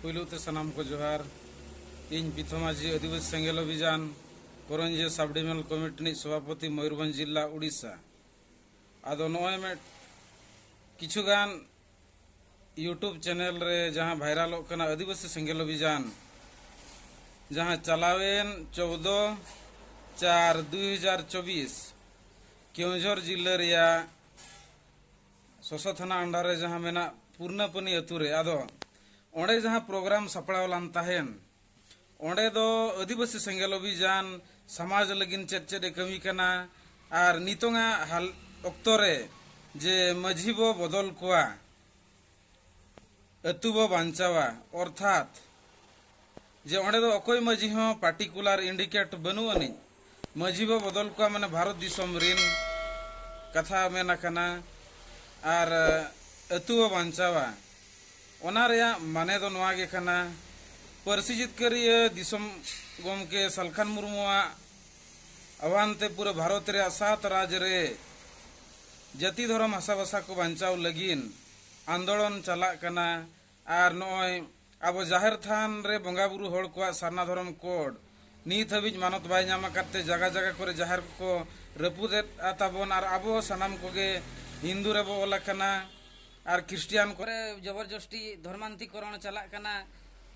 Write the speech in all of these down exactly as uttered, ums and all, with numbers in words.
ᱯᱩᱭᱞᱩ ᱛᱮ ᱥᱟᱱᱟᱢ ᱠᱚ ᱡᱚᱦᱟᱨ᱾ ᱤᱧ ᱯᱤᱛᱷᱚ ᱢᱟᱹᱡᱷᱤ, ᱟᱹᱫᱤᱵᱟᱹᱥᱤ ᱥᱮᱸᱜᱮᱞ ᱚᱵᱷᱤᱡᱟᱱ ᱠᱚᱨᱚᱧᱡᱤᱭᱟᱹ ᱥᱟᱵ ᱰᱤᱵᱷᱤᱡᱚᱱᱟᱞ ᱠᱚᱢᱤᱴᱤ ᱨᱤᱱᱤᱡ ᱥᱚᱵᱷᱟᱯᱚᱛᱤ, ᱢᱚᱭᱩᱨᱵᱷᱚᱸᱡᱽ ᱡᱤᱞᱟ, ᱩᱲᱤᱥᱥᱟ᱾ ᱟᱫᱚ ᱱᱚᱜᱼᱚᱭ ᱢᱤᱫ ᱠᱤᱪᱷᱩ ᱜᱟᱱ YouTube ᱪᱮᱱᱮᱞ ᱨᱮ ᱡᱟᱦᱟᱸ ᱵᱷᱟᱭᱨᱟᱞᱚᱜ ᱠᱟᱱᱟ ᱟᱹᱫᱤᱵᱟᱹᱥᱤ ᱥᱮᱸᱜᱮᱞ ᱚᱵᱷᱤᱡᱟᱱ, ᱡᱟᱦᱟᱸ ᱪᱟᱞᱟᱣᱮᱱ ᱪᱳᱫᱽᱫᱚ ᱪᱟᱨ ᱫᱩ ᱦᱟᱡᱟᱨ ᱪᱚᱵᱵᱤᱥ, ᱠᱮᱣᱚᱱᱡᱷᱚᱨ ᱡᱤᱞᱟᱹ ᱨᱮᱭᱟᱜ ᱥᱚᱥᱚ ᱛᱷᱟᱱᱟ under ᱨᱮ ᱡᱟᱦᱟᱸ ᱢᱮᱱᱟᱜ ᱯᱩᱨᱱᱟᱯᱟᱱᱤ ᱟᱹᱛᱩ ᱨᱮ, ᱟᱫᱚ ᱚᱸᱰᱮ ᱡᱟᱦᱟᱸ ᱯᱨᱳᱜᱨᱟᱢ ᱥᱟᱯᱲᱟᱣ ᱞᱮᱱ ᱛᱟᱦᱮᱱ, ᱚᱸᱰᱮ ᱫᱚ ᱟᱹᱫᱤᱵᱟᱹᱥᱤ ᱥᱮᱸᱜᱮᱞ ᱚᱵᱷᱤᱡᱟᱱ ᱥᱚᱢᱟᱡᱽ ᱞᱟᱹᱜᱤᱫ ᱪᱮᱫ ᱪᱮᱫ ᱮ ᱠᱟᱹᱢᱤ ᱠᱟᱱᱟ, ᱟᱨ ᱱᱤᱛᱚᱝᱟᱜ ᱦᱟᱞ ᱚᱠᱛᱚ ᱨᱮ ᱡᱮ ᱢᱟᱹᱡᱷᱤ ᱵᱚ ᱵᱚᱫᱚᱞ ᱠᱚᱣᱟ, ᱟᱹᱛᱩ ᱵᱚ ᱵᱟᱧᱪᱟᱣᱟ, ᱚᱨᱛᱷᱟᱛ ᱡᱮ ᱚᱸᱰᱮ ᱫᱚ ᱚᱠᱚᱭ ᱢᱟᱹᱡᱷᱤ ᱦᱚᱸ particular indicate ᱵᱟᱹᱱᱩᱜ ᱟᱹᱱᱤᱡ᱾ ᱢᱟᱹᱡᱷᱤ ᱵᱚ ᱵᱚᱫᱚᱞ ᱠᱚᱣᱟ ᱢᱟᱱᱮ ᱵᱷᱟᱨᱚᱛ ᱫᱤᱥᱚᱢ ᱨᱤᱱ ᱠᱟᱛᱷᱟ ᱢᱮᱱ ᱟᱠᱟᱱᱟ, ᱟᱨ ᱟᱹᱛᱩ ᱵᱚ ᱵᱟᱧᱪᱟᱣᱟ᱾ ᱚᱱᱟ ᱨᱮᱭᱟᱜ ᱢᱟᱱᱮ ᱫᱚ ᱱᱚᱣᱟ ᱜᱮ ᱠᱟᱱᱟ, ᱯᱟᱹᱨᱥᱤ ᱡᱤᱛᱠᱟᱹᱨᱤᱭᱟᱹ ᱫᱤᱥᱚᱢ ᱜᱚᱢᱠᱮ ᱥᱟᱞᱠᱷᱟᱱ ᱢᱩᱨᱢᱩᱣᱟᱜ ᱟᱦᱣᱟᱱ ᱛᱮ ᱯᱩᱨᱟᱹ ᱵᱷᱟᱨᱚᱛ ᱨᱮᱭᱟᱜ ᱥᱟᱛ ᱨᱟᱡᱽ ᱨᱮ ᱡᱟᱹᱛᱤ ᱫᱷᱚᱨᱚᱢ ᱦᱟᱥᱟ ᱵᱷᱟᱥᱟ ᱠᱚ ᱵᱟᱧᱪᱟᱣ ᱞᱟᱹᱜᱤᱫ ᱟᱱᱫᱳᱞᱚᱱ ᱪᱟᱞᱟᱜ ᱠᱟᱱᱟ᱾ ᱟᱨ ᱱᱚᱜᱼᱚᱭ ᱟᱵᱚ ᱡᱟᱦᱮᱨ ᱛᱷᱟᱱ ᱨᱮ ᱵᱚᱸᱜᱟ ᱵᱩᱨᱩ ᱦᱚᱲ ᱠᱚᱣᱟᱜ ᱥᱟᱨᱱᱟ ᱫᱷᱚᱨᱚᱢ ᱠᱳᱰ ᱱᱤᱛ ᱦᱟᱹᱵᱤᱡ ᱢᱟᱱᱚᱛ ᱵᱟᱭ ᱧᱟᱢ ᱟᱠᱟᱫ ᱛᱮ ᱡᱟᱭᱜᱟ ᱡᱟᱭᱜᱟ ᱠᱚᱨᱮ ᱡᱟᱦᱮᱨ ᱠᱚ ᱨᱟᱹᱯᱩᱫᱮᱫ ᱛᱟᱵᱚᱱ, ᱟᱨ ᱟᱵᱚ ᱥᱟᱱᱟᱢ ᱠᱚᱜᱮ ᱦᱤᱱᱫᱩ ᱨᱮᱵᱚ ᱚᱞ ᱟᱠᱟᱱᱟ ᱟᱨ ᱠᱷᱨᱤᱥᱴᱤᱭᱟᱱ ᱠᱚᱨᱮ ᱡᱚᱵᱚᱨᱡᱚᱥᱴᱤ ᱫᱷᱚᱨᱢᱟᱱᱛᱤᱠᱚᱨᱚᱬ ᱪᱟᱞᱟᱜ ᱠᱟᱱᱟ᱾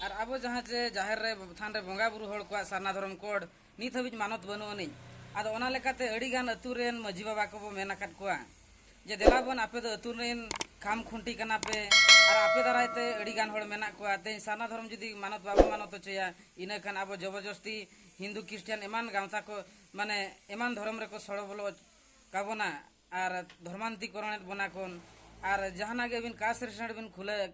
ᱟᱨ ᱟᱵᱚ ᱡᱟᱦᱟᱸ ᱡᱮ ᱡᱟᱦᱮᱨ ᱨᱮ, ᱛᱷᱟᱱ ᱨᱮ ᱵᱚᱸᱜᱟ ᱵᱩᱨᱩ ᱦᱚᱲ ᱠᱚᱣᱟᱜ ᱥᱟᱨᱱᱟ ᱫᱷᱚᱨᱚᱢ ᱠᱳᱰ ᱱᱤᱛ ᱦᱟᱹᱵᱤᱡ ᱢᱟᱱᱚᱛ ᱵᱟᱹᱱᱩᱜ ᱟᱹᱱᱤᱡ᱾ ᱟᱫᱚ ᱚᱱᱟ ᱞᱮᱠᱟᱛᱮ ᱟᱹᱰᱤ ᱜᱟᱱ ᱟᱹᱛᱩ ᱨᱮᱱ ᱢᱟᱹᱡᱷᱤ ᱵᱟᱵᱟ ᱠᱚᱵᱚ ᱢᱮᱱ ᱟᱠᱟᱫ ᱠᱚᱣᱟ ᱡᱮ ᱫᱮᱞᱟ ᱵᱚᱱ, ᱟᱯᱮ ᱫᱚ ᱟᱹᱛᱩ ᱨᱮᱱ ᱠᱷᱟᱢ ᱠᱷᱩᱱᱴᱤ ᱠᱟᱱᱟ ᱯᱮ, ᱟᱨ ᱟᱯᱮ ᱫᱟᱨᱟᱭ ᱛᱮ ᱟᱹᱰᱤ ᱜᱟᱱ ᱦᱚᱲ ᱢᱮᱱᱟᱜ ᱠᱚᱣᱟ, ᱛᱮᱦᱮᱧ ᱥᱟᱨᱱᱟ ᱫᱷᱚᱨᱚᱢ ᱡᱩᱫᱤ ᱢᱟᱱᱚᱛ ᱵᱟᱵᱚ ᱢᱟᱱᱚᱛ ᱦᱚᱪᱚᱭᱟ, ᱤᱱᱟᱹ ᱠᱷᱟᱱ ᱟᱵᱚ ᱡᱚᱵᱚᱨᱡᱚᱥᱛᱤ ᱦᱤᱱᱫᱩ ᱠᱷᱨᱤᱥᱴᱤᱭᱟᱱ ᱮᱢᱟᱱ ᱜᱟᱶᱛᱟ ᱠᱚ, ᱢᱟᱱᱮ ᱮᱢᱟᱱ ᱫᱷᱚᱨᱚᱢ ᱨᱮᱠᱚ ᱥᱚᱲᱚ ᱵᱚᱞᱚ ᱠᱟᱵᱚᱱᱟ ᱟᱨ ᱫᱷᱚᱨᱢᱟᱱᱛᱤᱠᱚᱨᱚᱬᱮᱫ ᱵᱚᱱᱟ ᱠᱚ᱾ ᱟᱨ ᱡᱟᱦᱟᱱᱟᱜ ᱜᱮ ᱟᱹᱵᱤᱱ caste register ᱵᱤᱱ ᱠᱷᱩᱞᱟᱹ,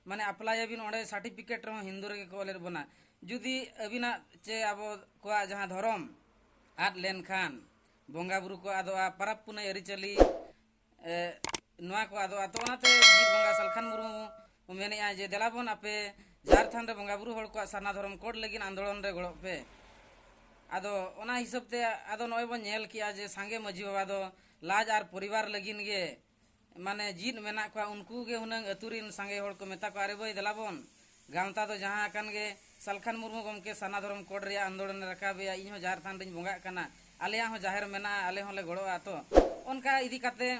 ᱢᱟᱱᱮ ᱟᱯᱞᱟᱭᱟᱵᱤᱱ, ᱚᱸᱰᱮ ᱥᱟᱨᱴᱤᱯᱷᱤᱠᱮᱴ ᱨᱮᱦᱚᱸ ᱦᱤᱱᱫᱩ ᱨᱮᱜᱮ ᱠᱚ ᱚᱞᱮᱫ ᱵᱚᱱᱟ᱾ ᱡᱩᱫᱤ ᱟᱹᱵᱤᱱᱟᱜ ᱪᱮ ᱟᱵᱚ ᱠᱚᱣᱟᱜ ᱡᱟᱦᱟᱸ ᱫᱷᱚᱨᱚᱢ ᱟᱫ ᱞᱮᱱᱠᱷᱟᱱ, ᱵᱚᱸᱜᱟ ᱵᱩᱨᱩ ᱠᱚ ᱟᱫᱚᱜᱼᱟ, ᱯᱟᱨᱟᱵᱽ ᱯᱩᱱᱟᱹᱭ ᱟᱹᱨᱤᱪᱟᱹᱞᱤ, ᱮ, ᱱᱚᱣᱟ ᱠᱚ ᱟᱫᱚᱜᱼᱟ᱾ ᱛᱚ ᱚᱱᱟᱛᱮ ᱵᱤᱨ ᱵᱚᱸᱜᱟ ᱥᱟᱞᱠᱷᱟᱱ ᱢᱩᱨᱢᱩ ᱢᱮᱱᱮᱫᱼᱟ ᱡᱮ ᱫᱮᱞᱟ ᱵᱚᱱ, ᱟᱯᱮ ᱡᱟᱦᱮᱨ ᱛᱷᱟᱱ ᱨᱮ ᱵᱚᱸᱜᱟ ᱵᱩᱨᱩ ᱦᱚᱲ ᱠᱚᱣᱟᱜ ᱥᱟᱨᱱᱟ ᱫᱷᱚᱨᱚᱢ ᱠᱳᱰ ᱞᱟᱹᱜᱤᱫ ᱟᱱᱫᱳᱞᱚᱱ ᱨᱮ ᱜᱚᱲᱚᱜ ᱯᱮ᱾ ᱟᱫᱚ ᱚᱱᱟ ᱦᱤᱥᱟᱹᱵ ᱛᱮ ᱟᱫᱚ ᱱᱚᱜᱼᱚᱭ ᱵᱚᱱ ᱧᱮᱞ ᱠᱮᱜᱼᱟ ᱡᱮ ᱥᱟᱸᱜᱮ ᱢᱟᱹᱡᱷᱤ ᱵᱟᱵᱟ ᱫᱚ ᱞᱟᱡ ᱟᱨ ᱯᱚᱨᱤᱵᱟᱨ ᱞᱟᱹᱜᱤᱫ ᱜᱮ, ᱢᱟᱱᱮ ᱡᱤᱫ ᱢᱮᱱᱟᱜ ᱠᱚᱣᱟ, ᱩᱱᱠᱩ ᱜᱮ ᱦᱩᱱᱟᱹᱝ ᱟᱹᱛᱩ ᱨᱤᱱ ᱥᱟᱸᱜᱮ ᱦᱚᱲ ᱠᱚ ᱢᱮᱛᱟ ᱠᱚᱣᱟ, "ᱟᱨᱮ ᱵᱷᱟᱹᱭ, ᱫᱮᱞᱟ ᱵᱚᱱ, ᱜᱟᱶᱛᱟ ᱫᱚ ᱡᱟᱦᱟᱸ ᱟᱠᱟᱱ ᱜᱮ, ᱥᱟᱞᱠᱷᱟᱱ ᱢᱩᱨᱢᱩ ᱜᱚᱢᱠᱮ ᱥᱟᱨᱱᱟ ᱫᱷᱚᱨᱚᱢ ᱠᱳᱰ ᱨᱮᱭᱟᱜ ᱟᱱᱫᱳᱞᱚᱱᱮ ᱨᱟᱠᱟᱵᱮᱜᱼᱟ, ᱤᱧ ᱦᱚᱸ ᱡᱟᱦᱮᱨ ᱛᱷᱟᱱ ᱨᱤᱧ ᱵᱚᱸᱜᱟᱜ ᱠᱟᱱᱟ, ᱟᱞᱮᱭᱟᱜ ᱦᱚᱸ ᱡᱟᱦᱮᱨ ᱢᱮᱱᱟᱜᱼᱟ, ᱟᱞᱮ ᱦᱚᱸᱞᱮ ᱜᱚᱲᱚᱜᱼᱟ᱾ ᱛᱚ ᱚᱱᱠᱟ ᱤᱫᱤ ᱠᱟᱛᱮ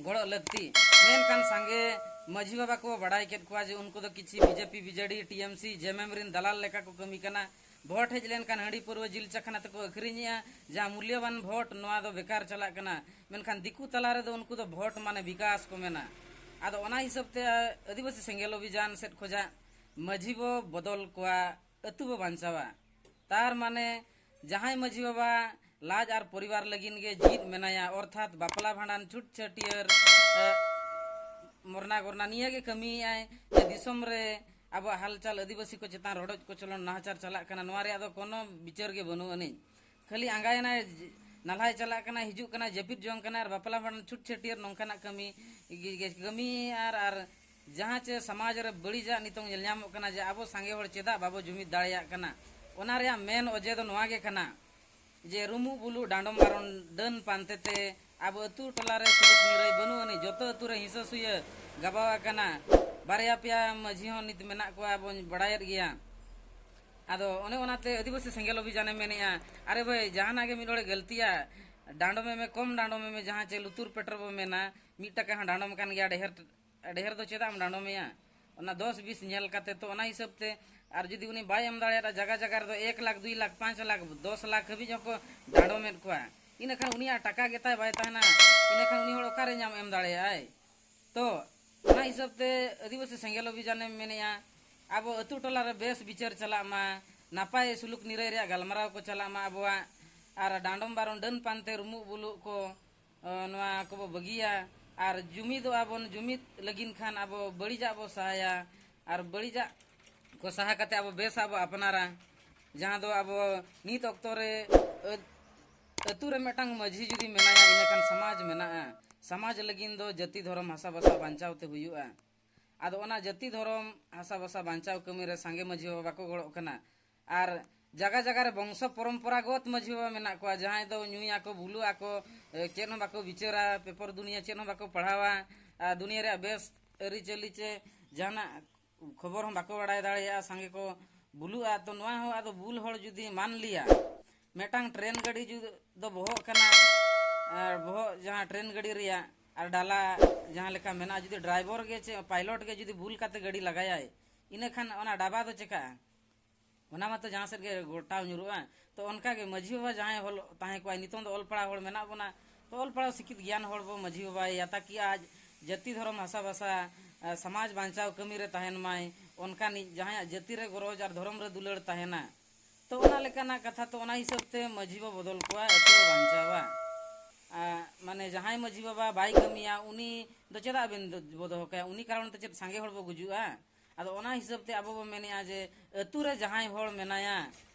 ᱜᱚᱲᱚ ᱞᱟᱹᱠᱛᱤ᱾ ᱢᱮᱱᱠᱷᱟᱱ ᱥᱟᱸᱜᱮ ᱢᱟᱹᱡᱷᱤ ᱵᱟᱵᱟ ᱠᱚ ᱵᱟᱲᱟᱭ ᱠᱮᱫ ᱠᱚᱣᱟ ᱡᱮ ᱩᱱᱠᱩ ᱫᱚ ᱠᱤᱪᱷᱤ ᱵᱤᱡᱮᱯᱤ, ᱵᱤᱡᱮᱰᱤ, ᱴᱤᱮᱢᱥᱤ, ᱡᱮᱢᱮᱢ ᱨᱤᱱ ᱫᱟᱞᱟᱞ ᱞᱮᱠᱟ ᱠᱚ ᱠᱟᱹᱢᱤ ᱠᱟᱱᱟ᱾ ᱵᱷᱳᱴ ᱦᱮᱡ ᱞᱮᱱᱠᱷᱟᱱ ᱦᱟᱺᱰᱤ ᱯᱟᱹᱨᱣᱟᱹ ᱡᱤᱞ ᱪᱟᱠᱷᱱᱟ ᱛᱮᱠᱚ ᱟᱹᱠᱷᱨᱤᱧᱮᱜᱼᱟ, ᱡᱟᱦᱟᱸ ᱢᱩᱞᱭᱚᱵᱟᱱ ᱵᱷᱳᱴ, ᱱᱚᱣᱟ ᱫᱚ ᱵᱮᱠᱟᱨ ᱪᱟᱞᱟᱜ ᱠᱟᱱᱟ᱾ ᱢᱮᱱᱠᱷᱟᱱ ᱫᱤᱠᱩ ᱛᱟᱞᱟ ᱨᱮᱫᱚ ᱩᱱᱠᱩ ᱫᱚ ᱵᱷᱳᱴ ᱢᱟᱱᱮ ᱵᱤᱠᱟᱥ ᱠᱚ ᱢᱮᱱᱟ᱾ ᱟᱫᱚ ᱚᱱᱟ ᱦᱤᱥᱟᱹᱵ ᱛᱮ ᱟᱹᱫᱤᱵᱟᱹᱥᱤ ᱥᱮᱸᱜᱮᱞ ᱚᱵᱷᱤᱡᱟᱱ ᱥᱮᱫ ᱠᱷᱚᱡᱟᱜ ᱢᱟᱹᱡᱷᱤ ᱵᱚ ᱵᱚᱫᱚᱞ ᱠᱚᱣᱟ, ᱟᱹᱛᱩ ᱵᱚ ᱵᱟᱧᱪᱟᱣᱟ᱾ ᱛᱟᱨ ᱢᱟᱱᱮ ᱡᱟᱦᱟᱸᱭ ᱢᱟᱹᱡᱷᱤ ᱵᱟᱵᱟ ᱞᱟᱡ ᱟᱨ ᱯᱚᱨᱤᱵᱟᱨ ᱞᱟᱹᱜᱤᱫ ᱜᱮ ᱡᱤᱣᱤᱫ ᱢᱮᱱᱟᱭᱟ, ᱚᱨᱛᱷᱟᱛ ᱵᱟᱯᱞᱟ ᱵᱷᱟᱸᱰᱟᱱ, ᱪᱷᱩᱴ ᱪᱷᱟᱹᱴᱭᱟᱹᱨ, ᱮ, ᱢᱚᱨᱱᱟ ᱜᱚᱨᱱᱟ ᱱᱤᱭᱟᱹ ᱜᱮ ᱠᱟᱹᱢᱤᱭᱮᱫᱟᱭ ᱡᱮ ᱫᱤᱥᱚᱢ ᱨᱮ ᱟᱵᱚᱣᱟᱜ ᱦᱟᱞᱪᱟᱞ, ᱟᱹᱫᱤᱵᱟᱹᱥᱤ ᱠᱚ ᱪᱮᱛᱟᱱ ᱨᱚᱰᱚᱡ ᱠᱚᱪᱞᱚᱱ, ᱱᱟᱦᱟᱪᱟᱨ ᱪᱟᱞᱟᱜ ᱠᱟᱱᱟ, ᱱᱚᱣᱟ ᱨᱮᱭᱟᱜ ᱫᱚ ᱠᱳᱱᱳ ᱵᱤᱪᱟᱹᱨ ᱜᱮ ᱵᱟᱹᱱᱩᱜ ᱟᱹᱱᱤᱡ᱾ ᱠᱷᱟᱹᱞᱤ ᱟᱸᱜᱟᱭᱮᱱᱟᱭ, ᱱᱟᱞᱦᱟᱭ ᱪᱟᱞᱟᱜ ᱠᱟᱱᱟ, ᱦᱤᱡᱩᱜ ᱠᱟᱱᱟ, ᱡᱟᱹᱯᱤᱫ ᱡᱚᱝ ᱠᱟᱱᱟ ᱟᱨ ᱵᱟᱯᱞᱟ ᱵᱷᱟᱸᱰᱟᱱ, ᱪᱷᱩᱴ ᱪᱷᱟᱹᱴᱭᱟᱹᱨ ᱱᱚᱝᱠᱟᱱᱟᱜ ᱠᱟᱹᱢᱤ ᱜᱮ, ᱜᱮ ᱠᱟᱹᱢᱤ ᱟᱨ, ᱟᱨ ᱡᱟᱦᱟᱸ ᱪᱮ ᱥᱚᱢᱟᱡᱽ ᱨᱮ ᱵᱟᱹᱲᱤᱡᱟᱜ ᱱᱤᱛᱚᱝ ᱧᱮᱞ ᱧᱟᱢᱚᱜ ᱠᱟᱱᱟ ᱡᱮ ᱟᱵᱚ ᱥᱟᱸᱜᱮ ᱦᱚᱲ ᱪᱮᱫᱟᱜ ᱵᱟᱵᱚ ᱡᱩᱢᱤᱫ ᱫᱟᱲᱮᱭᱟᱜ ᱠᱟᱱᱟ, ᱚᱱᱟ ᱨᱮᱭᱟᱜ ᱢᱮᱱ ᱚᱡᱮ ᱫᱚ ᱱᱚᱣᱟ ᱜᱮ ᱠᱟᱱᱟ ᱡᱮ ᱨᱩᱢᱩᱜ ᱵᱩᱞᱩᱜ ᱰᱟᱸᱰᱚᱢ ᱵᱟᱨᱚᱱ ᱰᱟᱹᱱ ᱯᱟᱱᱛᱮ ᱛᱮ ᱟᱵᱚ ᱟᱹᱛᱩ ᱴᱚᱞᱟ ᱨᱮ ᱥᱩᱞᱩᱠ ᱱᱤᱨᱟᱹᱭ ᱵᱟᱹᱱᱩᱜ ᱟᱹᱱᱤᱡ, ᱡᱚᱛᱚ ᱟᱹᱛᱩ ᱨᱮ ᱦᱤᱸᱥᱟᱹ ᱥᱩᱭᱟᱹ ᱜᱟᱵᱟᱣ ᱟᱠᱟᱱᱟ᱾ ᱵᱟᱨᱭᱟ ᱯᱮᱭᱟ ᱢᱟᱹᱡᱷᱤ ᱦᱚᱸ ᱱᱤᱛ ᱢᱮᱱᱟᱜ ᱠᱚᱣᱟ, ᱵᱚᱱ ᱵᱟᱲᱟᱭᱮᱫ ᱜᱮᱭᱟ᱾ ᱟᱫᱚ ᱚᱱᱮ ᱚᱱᱟᱛᱮ ᱟᱹᱫᱤᱵᱟᱹᱥᱤ ᱥᱮᱸᱜᱮᱞ ᱚᱵᱷᱤᱡᱟᱱᱮ ᱢᱮᱱᱮᱜᱼᱟ, ᱟᱨᱮ ᱵᱷᱟᱹᱭ, ᱡᱟᱦᱟᱱᱟᱜ ᱜᱮ ᱢᱤᱫ ᱦᱚᱲᱮ ᱜᱟᱹᱞᱛᱤᱭᱟ, ᱰᱟᱸᱰᱚᱢᱮ ᱢᱮ, ᱠᱚᱢ ᱰᱟᱸᱰᱚᱢᱮ ᱢᱮ, ᱡᱟᱦᱟᱸ ᱪᱮ ᱞᱩᱛᱩᱨ ᱯᱮᱴᱮᱨ ᱵᱚ ᱢᱮᱱᱟ, ᱢᱤᱫ ᱴᱟᱠᱟ ᱦᱚᱸ ᱰᱟᱸᱰᱚᱢ ᱠᱟᱱ ᱜᱮᱭᱟ, ᱰᱷᱮᱨ, ᱰᱷᱮᱨ ᱫᱚ ᱪᱮᱫᱟᱜ ᱮᱢ ᱰᱟᱸᱰᱚᱢᱮᱭᱟ? ᱚᱱᱟ ᱫᱚᱥ ᱵᱤᱥ ᱧᱮᱞ ᱠᱟᱛᱮ, ᱛᱚ ᱚᱱᱟ ᱦᱤᱥᱟᱹᱵ ᱛᱮ, ᱟᱨ ᱡᱩᱫᱤ ᱩᱱᱤ ᱵᱟᱭ ᱮᱢ ᱫᱟᱲᱮᱭᱟᱜᱼᱟ, ᱡᱟᱭᱜᱟ ᱡᱟᱭᱜᱟ ᱨᱮᱫᱚ ᱮᱠ ᱞᱟᱠᱷ, ᱫᱩᱭ ᱞᱟᱠᱷ, ᱯᱟᱸᱪ ᱞᱟᱠᱷ, ᱫᱚᱥ ᱞᱟᱠᱷ ᱦᱟᱹᱵᱤᱡ ᱦᱚᱸᱠᱚ ᱰᱟᱸᱰᱚᱢᱮᱫ ᱠᱚᱣᱟ, ᱤᱱᱟᱹᱠᱷᱟᱱ ᱩᱱᱤᱭᱟᱜ ᱴᱟᱠᱟ ᱜᱮᱛᱟᱭ ᱵᱟᱭ ᱛᱟᱦᱮᱱᱟ, ᱤᱱᱟᱹᱠᱷᱟᱱ ᱩᱱᱤ ᱦᱚᱲ ᱚᱠᱟᱨᱮ ᱧᱟᱢ ᱮᱢ ᱫᱟᱲᱮᱭᱟᱜᱼᱟᱭ? ᱛᱚ ᱚᱱᱟ ᱦᱤᱥᱟᱹᱵ ᱛᱮ ᱟᱹᱫᱤᱵᱟᱹᱥᱤ ᱥᱮᱸᱜᱮᱞ ᱚᱵᱷᱤᱡᱟᱱᱮᱢ ᱢᱮᱱᱮᱜᱼᱟ, ᱟᱵᱚ ᱟᱹᱛᱩ ᱴᱚᱞᱟ ᱨᱮ ᱵᱮᱥ ᱵᱤᱪᱟᱹᱨ ᱪᱟᱞᱟᱜ ᱢᱟ, ᱱᱟᱯᱟᱭ ᱥᱩᱞᱩᱠ ᱱᱤᱨᱟᱹᱭ ᱨᱮᱭᱟᱜ ᱜᱟᱞᱢᱟᱨᱟᱣ ᱠᱚ ᱪᱟᱞᱟᱜ ᱢᱟ, ᱟᱵᱚᱣᱟᱜ ᱟᱨ ᱰᱟᱸᱰᱚᱢ ᱵᱟᱨᱚᱱ ᱰᱟᱹᱱ ᱯᱟᱱᱛᱮ ᱨᱩᱢᱩᱜ ᱵᱩᱞᱩᱜ ᱠᱚ, ᱚ, ᱱᱚᱣᱟ ᱠᱚᱵᱚ ᱵᱟᱹᱜᱤᱭᱟ ᱟᱨ ᱡᱩᱢᱤᱫᱚᱜᱼᱟ ᱵᱚᱱ᱾ ᱡᱩᱢᱤᱫ ᱞᱟᱹᱜᱤᱫ ᱠᱷᱟᱱ ᱟᱵᱚ ᱵᱟᱹᱲᱤᱡᱟᱜ ᱵᱚ ᱥᱟᱦᱟᱭᱟ ᱟᱨ ᱵᱟᱹᱲᱤᱡᱟᱜ ᱠᱚ ᱥᱟᱦᱟ ᱠᱟᱛᱮ ᱟᱵᱚ ᱵᱮᱥᱟᱜ ᱵᱚ ᱟᱯᱱᱟᱨᱟ, ᱡᱟᱦᱟᱸ ᱫᱚ ᱟᱵᱚ ᱱᱤᱛ ᱚᱠᱛᱚ ᱨᱮ ᱟᱹ-, ᱟᱹᱛᱩ ᱨᱮ ᱢᱤᱫᱴᱟᱝ ᱢᱟᱹᱡᱷᱤ ᱡᱩᱫᱤ ᱢᱮᱱᱟᱭᱟ, ᱤᱱᱟᱹᱠᱷᱟᱱ ᱥᱚᱢᱟᱡᱽ ᱢᱮᱱᱟᱜᱼᱟ᱾ ᱥᱚᱢᱟᱡᱽ ᱞᱟᱹᱜᱤᱫ ᱫᱚ ᱡᱟᱹᱛᱤ ᱫᱷᱚᱨᱚᱢ ᱦᱟᱥᱟ ᱵᱷᱟᱥᱟ ᱵᱟᱧᱪᱟᱣ ᱛᱮ ᱦᱩᱭᱩᱜᱼᱟ᱾ ᱟᱫᱚ ᱚᱱᱟ ᱡᱟᱹᱛᱤ ᱫᱷᱚᱨᱚᱢ ᱦᱟᱥᱟ ᱵᱷᱟᱥᱟ ᱵᱟᱧᱪᱟᱣ ᱠᱟᱹᱢᱤ ᱨᱮ ᱥᱟᱸᱜᱮ ᱢᱟᱹᱡᱷᱤ ᱵᱟᱵᱟ ᱵᱟᱠᱚ ᱜᱚᱲᱚᱜ ᱠᱟᱱᱟ᱾ ᱟᱨ ᱡᱟᱭᱜᱟ ᱡᱟᱭᱜᱟ ᱨᱮ ᱵᱚᱝᱥᱚ ᱯᱚᱨᱚᱢᱯᱚᱨᱟᱜᱚᱛ ᱢᱟᱹᱡᱷᱤ ᱵᱟᱵᱟ ᱢᱮᱱᱟᱜ ᱠᱚᱣᱟ, ᱡᱟᱦᱟᱸᱭ ᱫᱚ ᱧᱩᱭᱟᱠᱚ, ᱵᱩᱞᱩᱜ ᱟᱠᱚ, ᱮ, ᱪᱮᱫ ᱦᱚᱸ ᱵᱟᱠᱚ ᱵᱤᱪᱟᱹᱨᱟ, ᱯᱮᱯᱚᱨ ᱫᱩᱱᱤᱭᱟᱹ ᱪᱮᱫ ᱦᱚᱸ ᱵᱟᱠᱚ ᱯᱟᱲᱦᱟᱣᱟ, ᱟᱨ ᱫᱩᱱᱤᱭᱟᱹ ᱨᱮᱭᱟᱜ ᱵᱮᱥ ᱟᱹᱨᱤᱪᱟᱹᱞᱤ ᱪᱮ ᱡᱟᱦᱟᱱᱟᱜ ᱠᱷᱚᱵᱚᱨ ᱦᱚᱸ ᱵᱟᱠᱚ ᱵᱟᱲᱟᱭ ᱫᱟᱲᱮᱭᱟᱜᱼᱟ, ᱥᱟᱸᱜᱮ ᱠᱚ ᱵᱩᱞᱩᱜᱼᱟ᱾ ᱛᱚ ᱱᱚᱣᱟ ᱦᱚᱸ ᱟᱫᱚ ᱵᱩᱞ ᱦᱚᱲ ᱡᱩᱫᱤ ᱢᱟᱱ ᱞᱤᱭᱟ, ᱢᱤᱫᱴᱟᱝ ᱴᱨᱮᱱ ᱜᱟᱹᱰᱤ ᱡᱩ- ᱫᱚ ᱵᱚᱦᱚᱜ ᱠᱟᱱᱟ, ᱟᱨ ᱵᱚᱦᱚᱜ ᱡᱟᱦᱟᱸ ᱴᱨᱮᱱ ᱜᱟᱹᱰᱤ ᱨᱮᱭᱟᱜ ᱟᱨ ᱰᱟᱞᱟ ᱡᱟᱦᱟᱸ ᱞᱮᱠᱟ ᱢᱮᱱᱟᱜᱼᱟ, ᱡᱩᱫᱤ ᱰᱨᱟᱭᱵᱷᱟᱨ ᱜᱮ ᱪᱮ ᱯᱟᱭᱞᱚᱴ ᱜᱮ ᱡᱩᱫᱤ ᱵᱩᱞ ᱠᱟᱛᱮ ᱜᱟᱹᱰᱤ ᱞᱟᱜᱟᱭᱟᱭ, ᱤᱱᱟᱹ ᱠᱷᱟᱱ ᱚᱱᱟ ᱰᱟᱵᱟ ᱫᱚ ᱪᱮᱠᱟᱜᱼᱟ? ᱚᱱᱟ ᱢᱟᱛᱚ ᱡᱟᱦᱟᱸ ᱥᱮᱫ ᱜᱮ ᱜᱚᱴᱟᱣ ᱧᱩᱨᱩᱜᱼᱟ᱾ ᱛᱚ ᱚᱱᱠᱟ ᱜᱮ ᱢᱟᱹᱡᱷᱤ ᱵᱟᱵᱟ ᱡᱟᱦᱟᱸᱭ ᱦᱚᱞ ᱛᱟᱦᱮᱸ ᱠᱚᱜᱼᱟᱭ, ᱱᱤᱛᱚᱝ ᱫᱚ ᱚᱞ ᱯᱟᱲᱦᱟᱣ ᱦᱚᱲ ᱢᱮᱱᱟᱜ ᱵᱚᱱᱟ, ᱛᱚ ᱚᱞ ᱯᱟᱲᱦᱟᱣ ᱥᱤᱠᱷᱤᱛ ᱜᱮᱭᱟᱱ ᱦᱚᱲ ᱵᱚ ᱢᱟᱹᱡᱷᱤ ᱵᱟᱵᱟᱭᱮᱭᱟ, ᱛᱟᱠᱤ ᱟᱡ ᱡᱟᱹᱛᱤ ᱫᱷᱚᱨᱚᱢ ᱦᱟᱥᱟ ᱵᱷᱟᱥᱟ, ᱟ, ᱥᱚᱢᱟᱡᱽ ᱵᱟᱧᱪᱟᱣ ᱠᱟᱹᱢᱤ ᱨᱮ ᱛᱟᱦᱮᱱ ᱢᱟᱭ, ᱚᱱᱠᱟᱱᱤᱡ ᱡᱟᱦᱟᱸᱭᱟᱜ ᱡᱟᱹᱛᱤ ᱨᱮ ᱜᱚᱨᱚᱡᱽ ᱟᱨ ᱫᱷᱚᱨᱚᱢ ᱨᱮ ᱫᱩᱞᱟᱹᱲ ᱛᱟᱦᱮᱱᱟ᱾ ᱛᱚ ᱚᱱᱟ ᱞᱮᱠᱟᱱᱟᱜ ᱠᱟᱛᱷᱟ, ᱛᱚ ᱚᱱᱟ ᱦᱤᱥᱟᱹᱵ ᱛᱮ ᱢᱟᱹᱡᱷᱤ ᱵᱚ ᱵᱚᱫᱚᱞ ᱠᱚᱣᱟ, ᱟᱹᱛᱩ ᱵᱚ ᱵᱟᱧᱪᱟᱣᱟ᱾ ᱟ, ᱢᱟᱱᱮ ᱡᱟᱦᱟᱸᱭ ᱢᱟᱹᱡᱷᱤ ᱵᱟᱵᱟ ᱵᱟᱭ ᱠᱟᱹᱢᱤᱭᱟ, ᱩᱱᱤ ᱫᱚ ᱪᱮᱫᱟᱜ ᱵᱮᱱ ᱫᱚ-, ᱵᱚ ᱫᱚᱦᱚ ᱠᱟᱭᱟ? ᱩᱱᱤ ᱠᱟᱨᱚᱱ ᱛᱮ ᱪᱮᱫ ᱥᱟᱸᱜᱮ ᱦᱚᱲ ᱵᱚ ᱜᱩᱡᱩᱜᱼᱟ? ᱟᱫᱚ ᱚᱱᱟ ᱦᱤᱥᱟᱹᱵ ᱛᱮ ᱟᱵᱚ ᱵᱚ ᱢᱮᱱᱮᱜᱼᱟ ᱡᱮ ᱟᱹᱛᱩ ᱨᱮ ᱡᱟᱦᱟᱸᱭ ᱦᱚᱲ ᱢᱮᱱᱟᱭᱟ,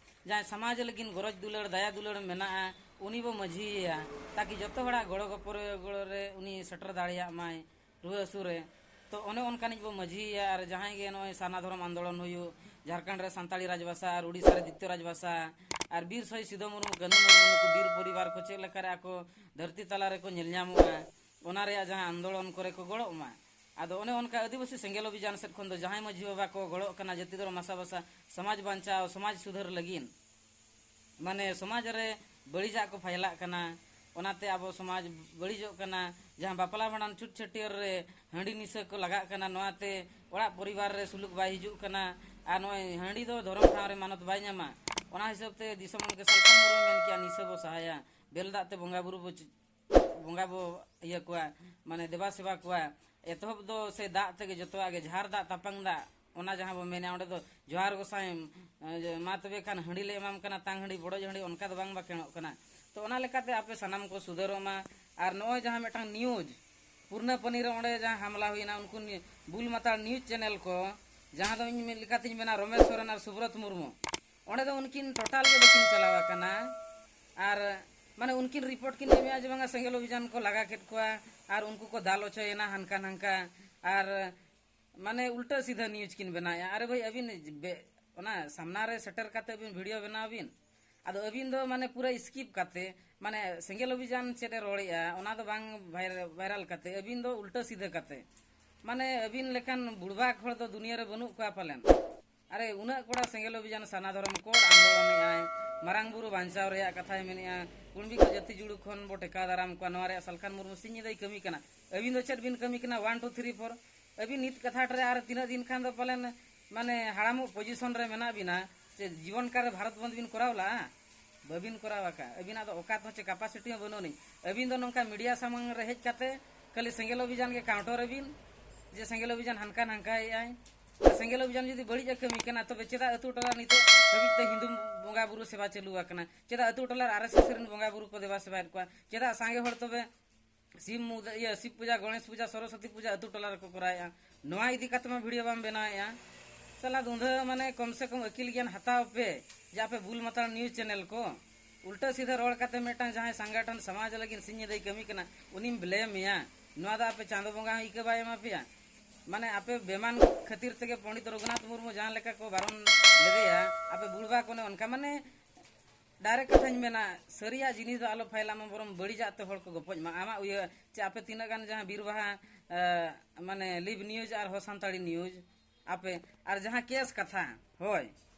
ᱡᱟᱦᱟᱸᱭ ᱥᱚᱢᱟᱡᱽ ᱞᱟᱹᱜᱤᱫ ᱜᱚᱨᱚᱡᱽ ᱫᱩᱞᱟᱹᱲ, ᱫᱟᱭᱟ ᱫᱩᱞᱟᱹᱲ ᱢᱮᱱᱟᱜᱼᱟ, ᱩᱱᱤ ᱵᱚ ᱢᱟᱹᱡᱷᱤᱭᱮᱭᱟ, ᱛᱟᱠᱤ ᱡᱚᱛᱚ ᱦᱚᱲᱟᱜ ᱜᱚᱲᱚ ᱜᱚᱯᱚᱲᱚ ᱨᱮ ᱩᱱᱤ ᱥᱮᱴᱮᱨ ᱫᱟᱲᱮᱭᱟᱜ ᱢᱟᱭ ᱨᱩᱣᱟᱹ ᱦᱟᱹᱥᱩ ᱨᱮ᱾ ᱛᱚ ᱚᱱᱮ ᱚᱱᱠᱟᱱᱤᱡ ᱵᱚ ᱢᱟᱹᱡᱷᱤᱭᱮᱭᱟ᱾ ᱟᱨ ᱡᱟᱦᱟᱸᱭ ᱜᱮ ᱱᱚᱜᱼᱚᱭ ᱥᱟᱨᱱᱟ ᱫᱷᱚᱨᱚᱢ ᱟᱱᱫᱳᱞᱚᱱ ᱦᱩᱭᱩᱜ, ᱡᱷᱟᱲᱠᱷᱚᱸᱰ ᱨᱮ ᱥᱟᱱᱛᱟᱲᱤ ᱨᱟᱡᱽᱵᱷᱟᱥᱟ ᱟᱨ ᱩᱲᱤᱥᱥᱟ ᱨᱮ ᱫᱤᱛᱤᱭᱚ ᱨᱟᱡᱽᱵᱷᱟᱥᱟ, ᱟᱨ ᱵᱤᱨ ᱥᱚᱦᱤᱫ ᱥᱤᱫᱩ ᱢᱩᱨᱢᱩ, ᱠᱟᱹᱱᱦᱩ ᱢᱩᱨᱢᱩ, ᱱᱩᱠᱩ ᱵᱤᱨ ᱯᱚᱨᱤᱵᱟᱨ ᱠᱚ ᱪᱮᱫ ᱞᱮᱠᱟᱨᱮ ᱟᱠᱚ ᱫᱷᱟᱹᱨᱛᱤ ᱛᱟᱞᱟ ᱨᱮᱠᱚ ᱧᱮᱞ ᱧᱟᱢᱚᱜᱼᱟ, ᱚᱱᱟ ᱨᱮᱭᱟᱜ ᱡᱟᱦᱟᱸ ᱟᱱᱫᱳᱞᱚᱱ ᱠᱚᱨᱮ ᱠᱚ ᱜᱚᱲᱚᱜ ᱢᱟ᱾ ᱟᱫᱚ ᱚᱱᱮ ᱚᱱᱠᱟ ᱟᱹᱫᱤᱵᱟᱹᱥᱤ ᱥᱮᱸᱜᱮᱞ ᱚᱵᱷᱤᱡᱟᱱ ᱥᱮᱫ ᱠᱷᱚᱱ ᱫᱚ ᱡᱟᱦᱟᱸᱭ ᱢᱟᱹᱡᱷᱤ ᱵᱟᱵᱟ ᱠᱚ ᱜᱚᱲᱚᱜ ᱠᱟᱱᱟ ᱡᱟᱹᱛᱤ ᱫᱷᱚᱨᱚᱢ ᱦᱟᱥᱟ ᱵᱷᱟᱥᱟ ᱥᱚᱢᱟᱡᱽ ᱵᱟᱧᱪᱟᱣ, ᱥᱚᱢᱟᱡᱽ ᱥᱩᱫᱷᱟᱹᱨ ᱞᱟᱹᱜᱤᱫ, ᱢᱟᱱᱮ ᱥᱚᱢᱟᱡᱽ ᱨᱮ ᱵᱟᱹᱲᱤᱡᱟᱜ ᱠᱚ ᱯᱷᱟᱭᱞᱟᱜ ᱠᱟᱱᱟ, ᱚᱱᱟᱛᱮ ᱟᱵᱚ ᱥᱚᱢᱟᱡᱽ ᱵᱟᱹᱲᱤᱡᱚᱜ ᱠᱟᱱᱟ᱾ ᱡᱟᱦᱟᱸ ᱵᱟᱯᱞᱟ ᱵᱷᱟᱸᱰᱟᱱ ᱪᱷᱩᱛ ᱪᱷᱟᱹᱴᱭᱟᱹᱨ ᱨᱮ ᱦᱟᱺᱰᱤ ᱱᱤᱥᱟᱹ ᱠᱚ ᱞᱟᱜᱟᱜ ᱠᱟᱱᱟ, ᱱᱚᱣᱟᱛᱮ ᱚᱲᱟᱜ ᱯᱚᱨᱤᱵᱟᱨ ᱨᱮ ᱥᱩᱞᱩᱠ ᱵᱟᱭ ᱦᱤᱡᱩᱜ ᱠᱟᱱᱟ᱾ ᱟᱨ ᱱᱚᱜᱼᱚᱭ ᱦᱟᱺᱰᱤ ᱫᱚ ᱫᱷᱚᱨᱚᱢ ᱴᱷᱟᱶ ᱨᱮ ᱢᱟᱱᱚᱛ ᱵᱟᱭ ᱧᱟᱢᱟ᱾ ᱚᱱᱟ ᱦᱤᱥᱟᱹᱵ ᱛᱮ ᱫᱤᱥᱚᱢ ᱜᱚᱢᱠᱮ ᱥᱟᱞᱠᱷᱟᱱ ᱢᱩᱨᱢᱩᱭ ᱢᱮᱱ ᱠᱮᱜᱼᱟ, ᱱᱤᱥᱟᱹ ᱵᱚ ᱥᱟᱦᱟᱭᱟ, ᱵᱮᱞ ᱫᱟᱜ ᱛᱮ ᱵᱚᱸᱜᱟ ᱵᱩᱨᱩ ᱵᱚ ᱪ-, ᱵᱚᱸᱜᱟ ᱵᱚ ᱤᱭᱟᱹ ᱠᱚᱣᱟ, ᱢᱟᱱᱮ ᱫᱮᱵᱟ ᱥᱮᱵᱟ ᱠᱚᱣᱟ᱾ ᱮᱛᱚᱦᱚᱵ ᱫᱚ ᱥᱮ ᱫᱟᱜ ᱛᱮᱜᱮ ᱡᱚᱛᱚᱣᱟᱜ ᱜᱮ, ᱡᱷᱟᱨ ᱫᱟᱜ ᱛᱟᱯᱟᱝ ᱫᱟᱜ, ᱚᱱᱟ ᱡᱟᱦᱟᱸ ᱵᱚ ᱢᱮᱱᱟ, ᱚᱸᱰᱮ ᱫᱚ ᱡᱚᱦᱟᱨ ᱜᱚᱸᱥᱟᱭ, ᱮ, ᱡᱮ, ᱢᱟ ᱛᱚᱵᱮ ᱠᱷᱟᱱ ᱦᱟᱺᱰᱤ ᱞᱮ ᱮᱢᱟᱢ ᱠᱟᱱᱟ, ᱛᱟᱝ ᱦᱟᱺᱰᱤ, ᱵᱚᱰᱚᱡ ᱦᱟᱺᱰᱤ, ᱚᱱᱠᱟ ᱫᱚ ᱵᱟᱝ ᱵᱟᱠᱷᱮᱲᱚᱜ ᱠᱟᱱᱟ᱾ ᱛᱚ ᱚᱱᱟ ᱞᱮᱠᱟᱛᱮ ᱟᱯᱮ ᱥᱟᱱᱟᱢ ᱠᱚ ᱥᱩᱫᱷᱟᱹᱨᱚᱜ ᱢᱟ᱾ ᱟᱨ ᱱᱚᱜᱼᱚᱭ ᱡᱟᱦᱟᱸ ᱢᱤᱫᱴᱟᱝ ᱱᱤᱭᱩᱡᱽ, ᱯᱩᱨᱱᱟᱹᱯᱟᱹᱱᱤ ᱨᱮ ᱚᱸᱰᱮ ᱡᱟᱦᱟᱸ ᱦᱟᱢᱞᱟ ᱦᱩᱭᱱᱟ, ᱩᱱᱠᱩ ᱱᱤ-, ᱵᱩᱞ ᱢᱟᱛᱟᱞ ᱱᱤᱭᱩᱡᱽ ᱪᱮᱱᱮᱞ ᱠᱚ, ᱡᱟᱦᱟᱸ ᱫᱚ ᱤᱧ ᱢᱤᱫ ᱞᱮᱠᱟᱛᱤᱧ ᱢᱮᱱᱟ ᱨᱚᱢᱮᱥ ᱥᱚᱨᱮᱱ ᱟᱨ ᱥᱩᱵᱨᱚᱛ ᱢᱩᱨᱢᱩ, ᱚᱸᱰᱮ ᱫᱚ ᱩᱱᱠᱤᱱ ᱴᱳᱴᱟᱞ ᱜᱮ ᱵᱟᱹᱠᱤᱱ ᱪᱟᱞᱟᱣ ᱟᱠᱟᱱᱟ᱾ ᱟᱨ ᱢᱟᱱᱮ ᱩᱱᱠᱤᱱ ᱨᱤᱯᱳᱨᱴ ᱠᱤᱱ ᱮᱢᱮᱜᱼᱟ ᱡᱮ ᱵᱟᱝᱟ ᱥᱮᱸᱜᱮᱞ ᱚᱵᱷᱤᱡᱟᱱ ᱠᱚ ᱞᱟᱜᱟ ᱠᱮᱫ ᱠᱚᱣᱟ ᱟᱨ ᱩᱱᱠᱩ ᱠᱚ ᱫᱟᱞ ᱦᱚᱪᱚᱭᱮᱱᱟ ᱦᱟᱱᱠᱟ ᱱᱟᱝᱠᱟ᱾ ᱟᱨ ᱢᱟᱱᱮ ᱩᱞᱴᱟᱹ ᱥᱤᱫᱷᱟᱹ ᱱᱤᱭᱩᱡᱽ ᱠᱤᱱ ᱵᱮᱱᱟᱣᱮᱜᱼᱟ᱾ ᱟᱨᱮ ᱵᱷᱟᱹᱭ, ᱟᱹᱵᱤᱱ ᱵᱮ-, ᱚᱱᱟ ᱥᱟᱢᱱᱟ ᱨᱮ ᱥᱮᱴᱮᱨ ᱠᱟᱛᱮ ᱟᱹᱵᱤᱱ ᱵᱷᱤᱰᱤᱭᱳ ᱵᱮᱱᱟᱣ ᱵᱤᱱ᱾ ᱟᱫᱚ ᱟᱹᱵᱤᱱ ᱫᱚ ᱢᱟᱱᱮ ᱯᱩᱨᱟᱹ ᱥᱠᱤᱯ ᱠᱟᱛᱮ, ᱢᱟᱱᱮ ᱥᱮᱸᱜᱮᱞ ᱚᱵᱷᱤᱡᱟᱱ ᱪᱮᱫ ᱮ ᱨᱚᱲᱮᱜᱼᱟ, ᱚᱱᱟ ᱫᱚ ᱵᱟᱝ ᱵᱷᱟᱭᱨ-, ᱵᱷᱟᱭᱨᱟᱞ ᱠᱟᱛᱮ, ᱟᱹᱵᱤᱱ ᱫᱚ ᱩᱞᱴᱟᱹ ᱥᱤᱫᱷᱟᱹ ᱠᱟᱛᱮ, ᱢᱟᱱᱮ ᱟᱹᱵᱤᱱ ᱞᱮᱠᱟᱱ ᱵᱩᱲᱵᱟᱠ ᱦᱚᱲ ᱫᱚ ᱫᱩᱱᱤᱭᱟᱹ ᱨᱮ ᱵᱟᱹᱱᱩᱜ ᱠᱚᱣᱟ ᱯᱟᱞᱮᱱ᱾ ᱟᱨᱮ ᱩᱱᱟᱹᱜ ᱠᱚᱲᱟ ᱥᱮᱸᱜᱮᱞ ᱚᱵᱷᱤᱡᱟᱱ ᱥᱟᱨᱱᱟ ᱫᱷᱚᱨᱚᱢ ᱠᱳᱰ ᱟᱱᱫᱳᱞᱚᱱᱮᱜᱼᱟᱭ, ᱢᱟᱨᱟᱝ ᱵᱩᱨᱩ ᱵᱟᱧᱪᱟᱣ ᱨᱮᱭᱟᱜ ᱠᱟᱛᱷᱟᱭ ᱢᱮᱱᱮᱜᱼᱟ, ᱠᱩᱲᱢᱤ ᱠᱚ ᱡᱟᱹᱛᱤ ᱡᱩᱲᱩ ᱠᱷᱚᱱ ᱵᱚ ᱴᱮᱠᱟᱣ ᱫᱟᱨᱟᱢ ᱠᱚᱣᱟ, ᱱᱚᱣᱟ ᱨᱮᱭᱟᱜ ᱥᱟᱞᱠᱷᱟᱱ ᱢᱩᱨᱢᱩ ᱥᱤᱧ ᱧᱤᱫᱟᱹᱭ ᱠᱟᱹᱢᱤ ᱠᱟᱱᱟ᱾ ᱟᱹᱵᱤᱱ ᱫᱚ ᱪᱮᱫ ᱵᱤᱱ ᱠᱟᱹᱢᱤ ᱠᱟᱱᱟ? One two three four᱾ ᱟᱹᱵᱤᱱ ᱱᱤᱛ ᱠᱟᱛᱷᱟ ᱨᱮ ᱟᱨ ᱛᱤᱱᱟᱹᱜ ᱫᱤᱱ ᱠᱷᱟᱱ ᱫᱚ ᱯᱟᱞᱮᱱ ᱢᱟᱱᱮ ᱦᱟᱲᱟᱢᱚᱜ position ᱨᱮ ᱢᱮᱱᱟᱜ ᱵᱤᱱᱟ, ᱥᱮ ᱡᱤᱵᱚᱱ ᱠᱟᱞ ᱨᱮ ᱵᱷᱟᱨᱚᱛ ᱵᱚᱱᱫᱷ ᱵᱤᱱ ᱠᱚᱨᱟᱣ ᱞᱟᱜᱼᱟ? ᱵᱟᱹᱵᱤᱱ ᱠᱚᱨᱟᱣ ᱟᱠᱟᱫ᱾ ᱟᱹᱵᱤᱱᱟᱜ ᱫᱚ ᱚᱠᱟᱛ ᱦᱚᱸ ᱪᱮ capacity ᱦᱚᱸ ᱵᱟᱹᱱᱩᱜ ᱟᱹᱱᱤᱡ᱾ ᱟᱹᱵᱤᱱ ᱫᱚ ᱱᱚᱝᱠᱟ media ᱥᱟᱢᱟᱝ ᱨᱮ ᱦᱮᱡ ᱠᱟᱛᱮ ᱠᱷᱟᱹᱞᱤ ᱥᱮᱸᱜᱮᱞ ᱚᱵᱷᱤᱡᱟᱱ ᱜᱮ ᱠᱟᱣᱴᱚᱨ ᱟᱹᱵᱤᱱ, ᱡᱮ ᱥᱮᱸᱜᱮᱞ ᱚᱵᱷᱤᱡᱟᱱ ᱦᱟᱱᱠᱟ ᱱᱟᱝᱠᱟᱭᱮᱫᱼᱟᱭ᱾ ᱥᱮᱸᱜᱮᱞ ᱚᱵᱷᱤᱡᱟᱱ ᱡᱩᱫᱤ ᱵᱟᱹᱲᱤᱡ ᱮ ᱠᱟᱹᱢᱤ ᱠᱟᱱᱟ, ᱛᱚᱵᱮ ᱪᱮᱫᱟᱜ ᱟᱹᱛᱩ ᱴᱚᱞᱟ ᱱᱤᱛᱚᱜ ᱦᱟᱹᱵᱤᱡ ᱛᱮ ᱦᱤᱱᱫᱩ ᱵᱚᱸᱜᱟ ᱵᱩᱨᱩ ᱥᱮᱵᱟ ᱪᱟᱹᱞᱩ ᱟᱠᱟᱱᱟ? ᱪᱮᱫᱟᱜ ᱟᱹᱛᱩ ᱴᱚᱞᱟ ᱨᱮ RSS ᱨᱮᱱ ᱵᱚᱸᱜᱟ ᱵᱩᱨᱩ ᱠᱚ ᱫᱮᱵᱟ ᱥᱮᱵᱟᱭᱮᱫ ᱠᱚᱣᱟ? ᱪᱮᱫᱟᱜ ᱥᱟᱸᱜᱮ ᱦᱚᱲ ᱛᱚᱵᱮ ᱥᱤᱵ ᱢᱩᱫ-, ᱤᱭᱟᱹ, ᱥᱤᱵ ᱯᱩᱡᱟ, ᱜᱚᱬᱮᱥ ᱯᱩᱡᱟ, ᱥᱚᱨᱚᱥᱚᱛᱤ ᱯᱩᱡᱟ ᱟᱹᱛᱩ ᱴᱚᱞᱟ ᱨᱮᱠᱚ ᱠᱚᱨᱟᱣᱮᱫᱼᱟ? ᱱᱚᱣᱟ ᱤᱫᱤ ᱠᱟᱛᱮ ᱢᱟ video ᱵᱟᱢ ᱵᱮᱱᱟᱣᱮᱫᱼᱟ᱾ ᱥᱟᱞᱟ ᱫᱩᱸᱫᱷᱟᱹ, ᱢᱟᱱᱮ ᱠᱚᱢ ᱥᱮ ᱠᱚᱢ ᱟᱹᱠᱤᱞ ᱜᱮᱭᱟᱱ ᱦᱟᱛᱟᱣ ᱯᱮ, ᱡᱮ ᱟᱯᱮ ᱵᱩᱞ ᱢᱟᱛᱟᱲ news channel ᱠᱚ᱾ ᱩᱞᱴᱟᱹ ᱥᱤᱫᱷᱟᱹ ᱨᱚᱲ ᱠᱟᱛᱮ ᱢᱤᱫᱴᱟᱝ ᱡᱟᱦᱟᱸᱭ ᱥᱚᱝᱜᱚᱴᱷᱚᱱ ᱥᱚᱢᱟᱡᱽ ᱞᱟᱹᱜᱤᱫ ᱥᱤᱧ ᱧᱤᱫᱟᱹᱭ ᱠᱟᱹᱢᱤ ᱠᱟᱱᱟ, ᱩᱱᱤᱢ blame ᱮᱭᱟ᱾ ᱱᱚᱣᱟ ᱫᱚ ᱟᱯᱮ ᱪᱟᱸᱫᱚ ᱵᱚᱸᱜᱟ ᱦᱚᱸ ᱤᱠᱟᱹ ᱵᱟᱭ ᱮᱢᱟ ᱯᱮᱭᱟ᱾ ᱢᱟᱱᱮ ᱟᱯᱮ ᱵᱮᱢᱟᱱ ᱠᱷᱟᱹᱛᱤᱨ ᱛᱮᱜᱮ ᱯᱚᱸᱰᱤᱛ ᱨᱚᱜᱷᱩᱱᱟᱛᱷ ᱢᱩᱨᱢᱩ ᱡᱟᱦᱟᱸ ᱞᱮᱠᱟ ᱠᱚ ᱵᱟᱨᱚᱱ ᱞᱮᱫᱮᱭᱟ, ᱟᱯᱮ ᱵᱩᱲᱵᱟ ᱠᱚ ᱚᱱᱮ ᱚᱱᱠᱟ, ᱢᱟᱱᱮ direct ᱠᱟᱛᱷᱟᱧ ᱢᱮᱱᱟ, ᱥᱟᱹᱨᱤᱭᱟᱜ ᱡᱤᱱᱤᱥ ᱫᱚ ᱟᱞᱚ ᱯᱷᱟᱭᱞᱟᱜ ᱢᱟ, ᱵᱚᱨᱚᱝ ᱵᱟᱹᱲᱤᱡᱟᱜ ᱛᱮ ᱦᱚᱲ ᱠᱚ ᱜᱚᱯᱚᱡ ᱢᱟ᱾ ᱟᱢᱟᱜ ᱩᱭᱦᱟᱹᱨ ᱪᱮ ᱟᱯᱮ ᱛᱤᱱᱟᱹᱜ ᱜᱟᱱ ᱡᱟᱦᱟᱸ ᱵᱤᱨ ᱵᱟᱦᱟ, ᱮ, ᱢᱟᱱᱮ Live News ᱟᱨ ᱦᱚ ᱥᱟᱱᱛᱟᱲᱤ news, ᱟᱯᱮ ᱟᱨ ᱡᱟᱦᱟᱸ case ᱠᱟᱛᱷᱟ, ᱦᱳᱭ,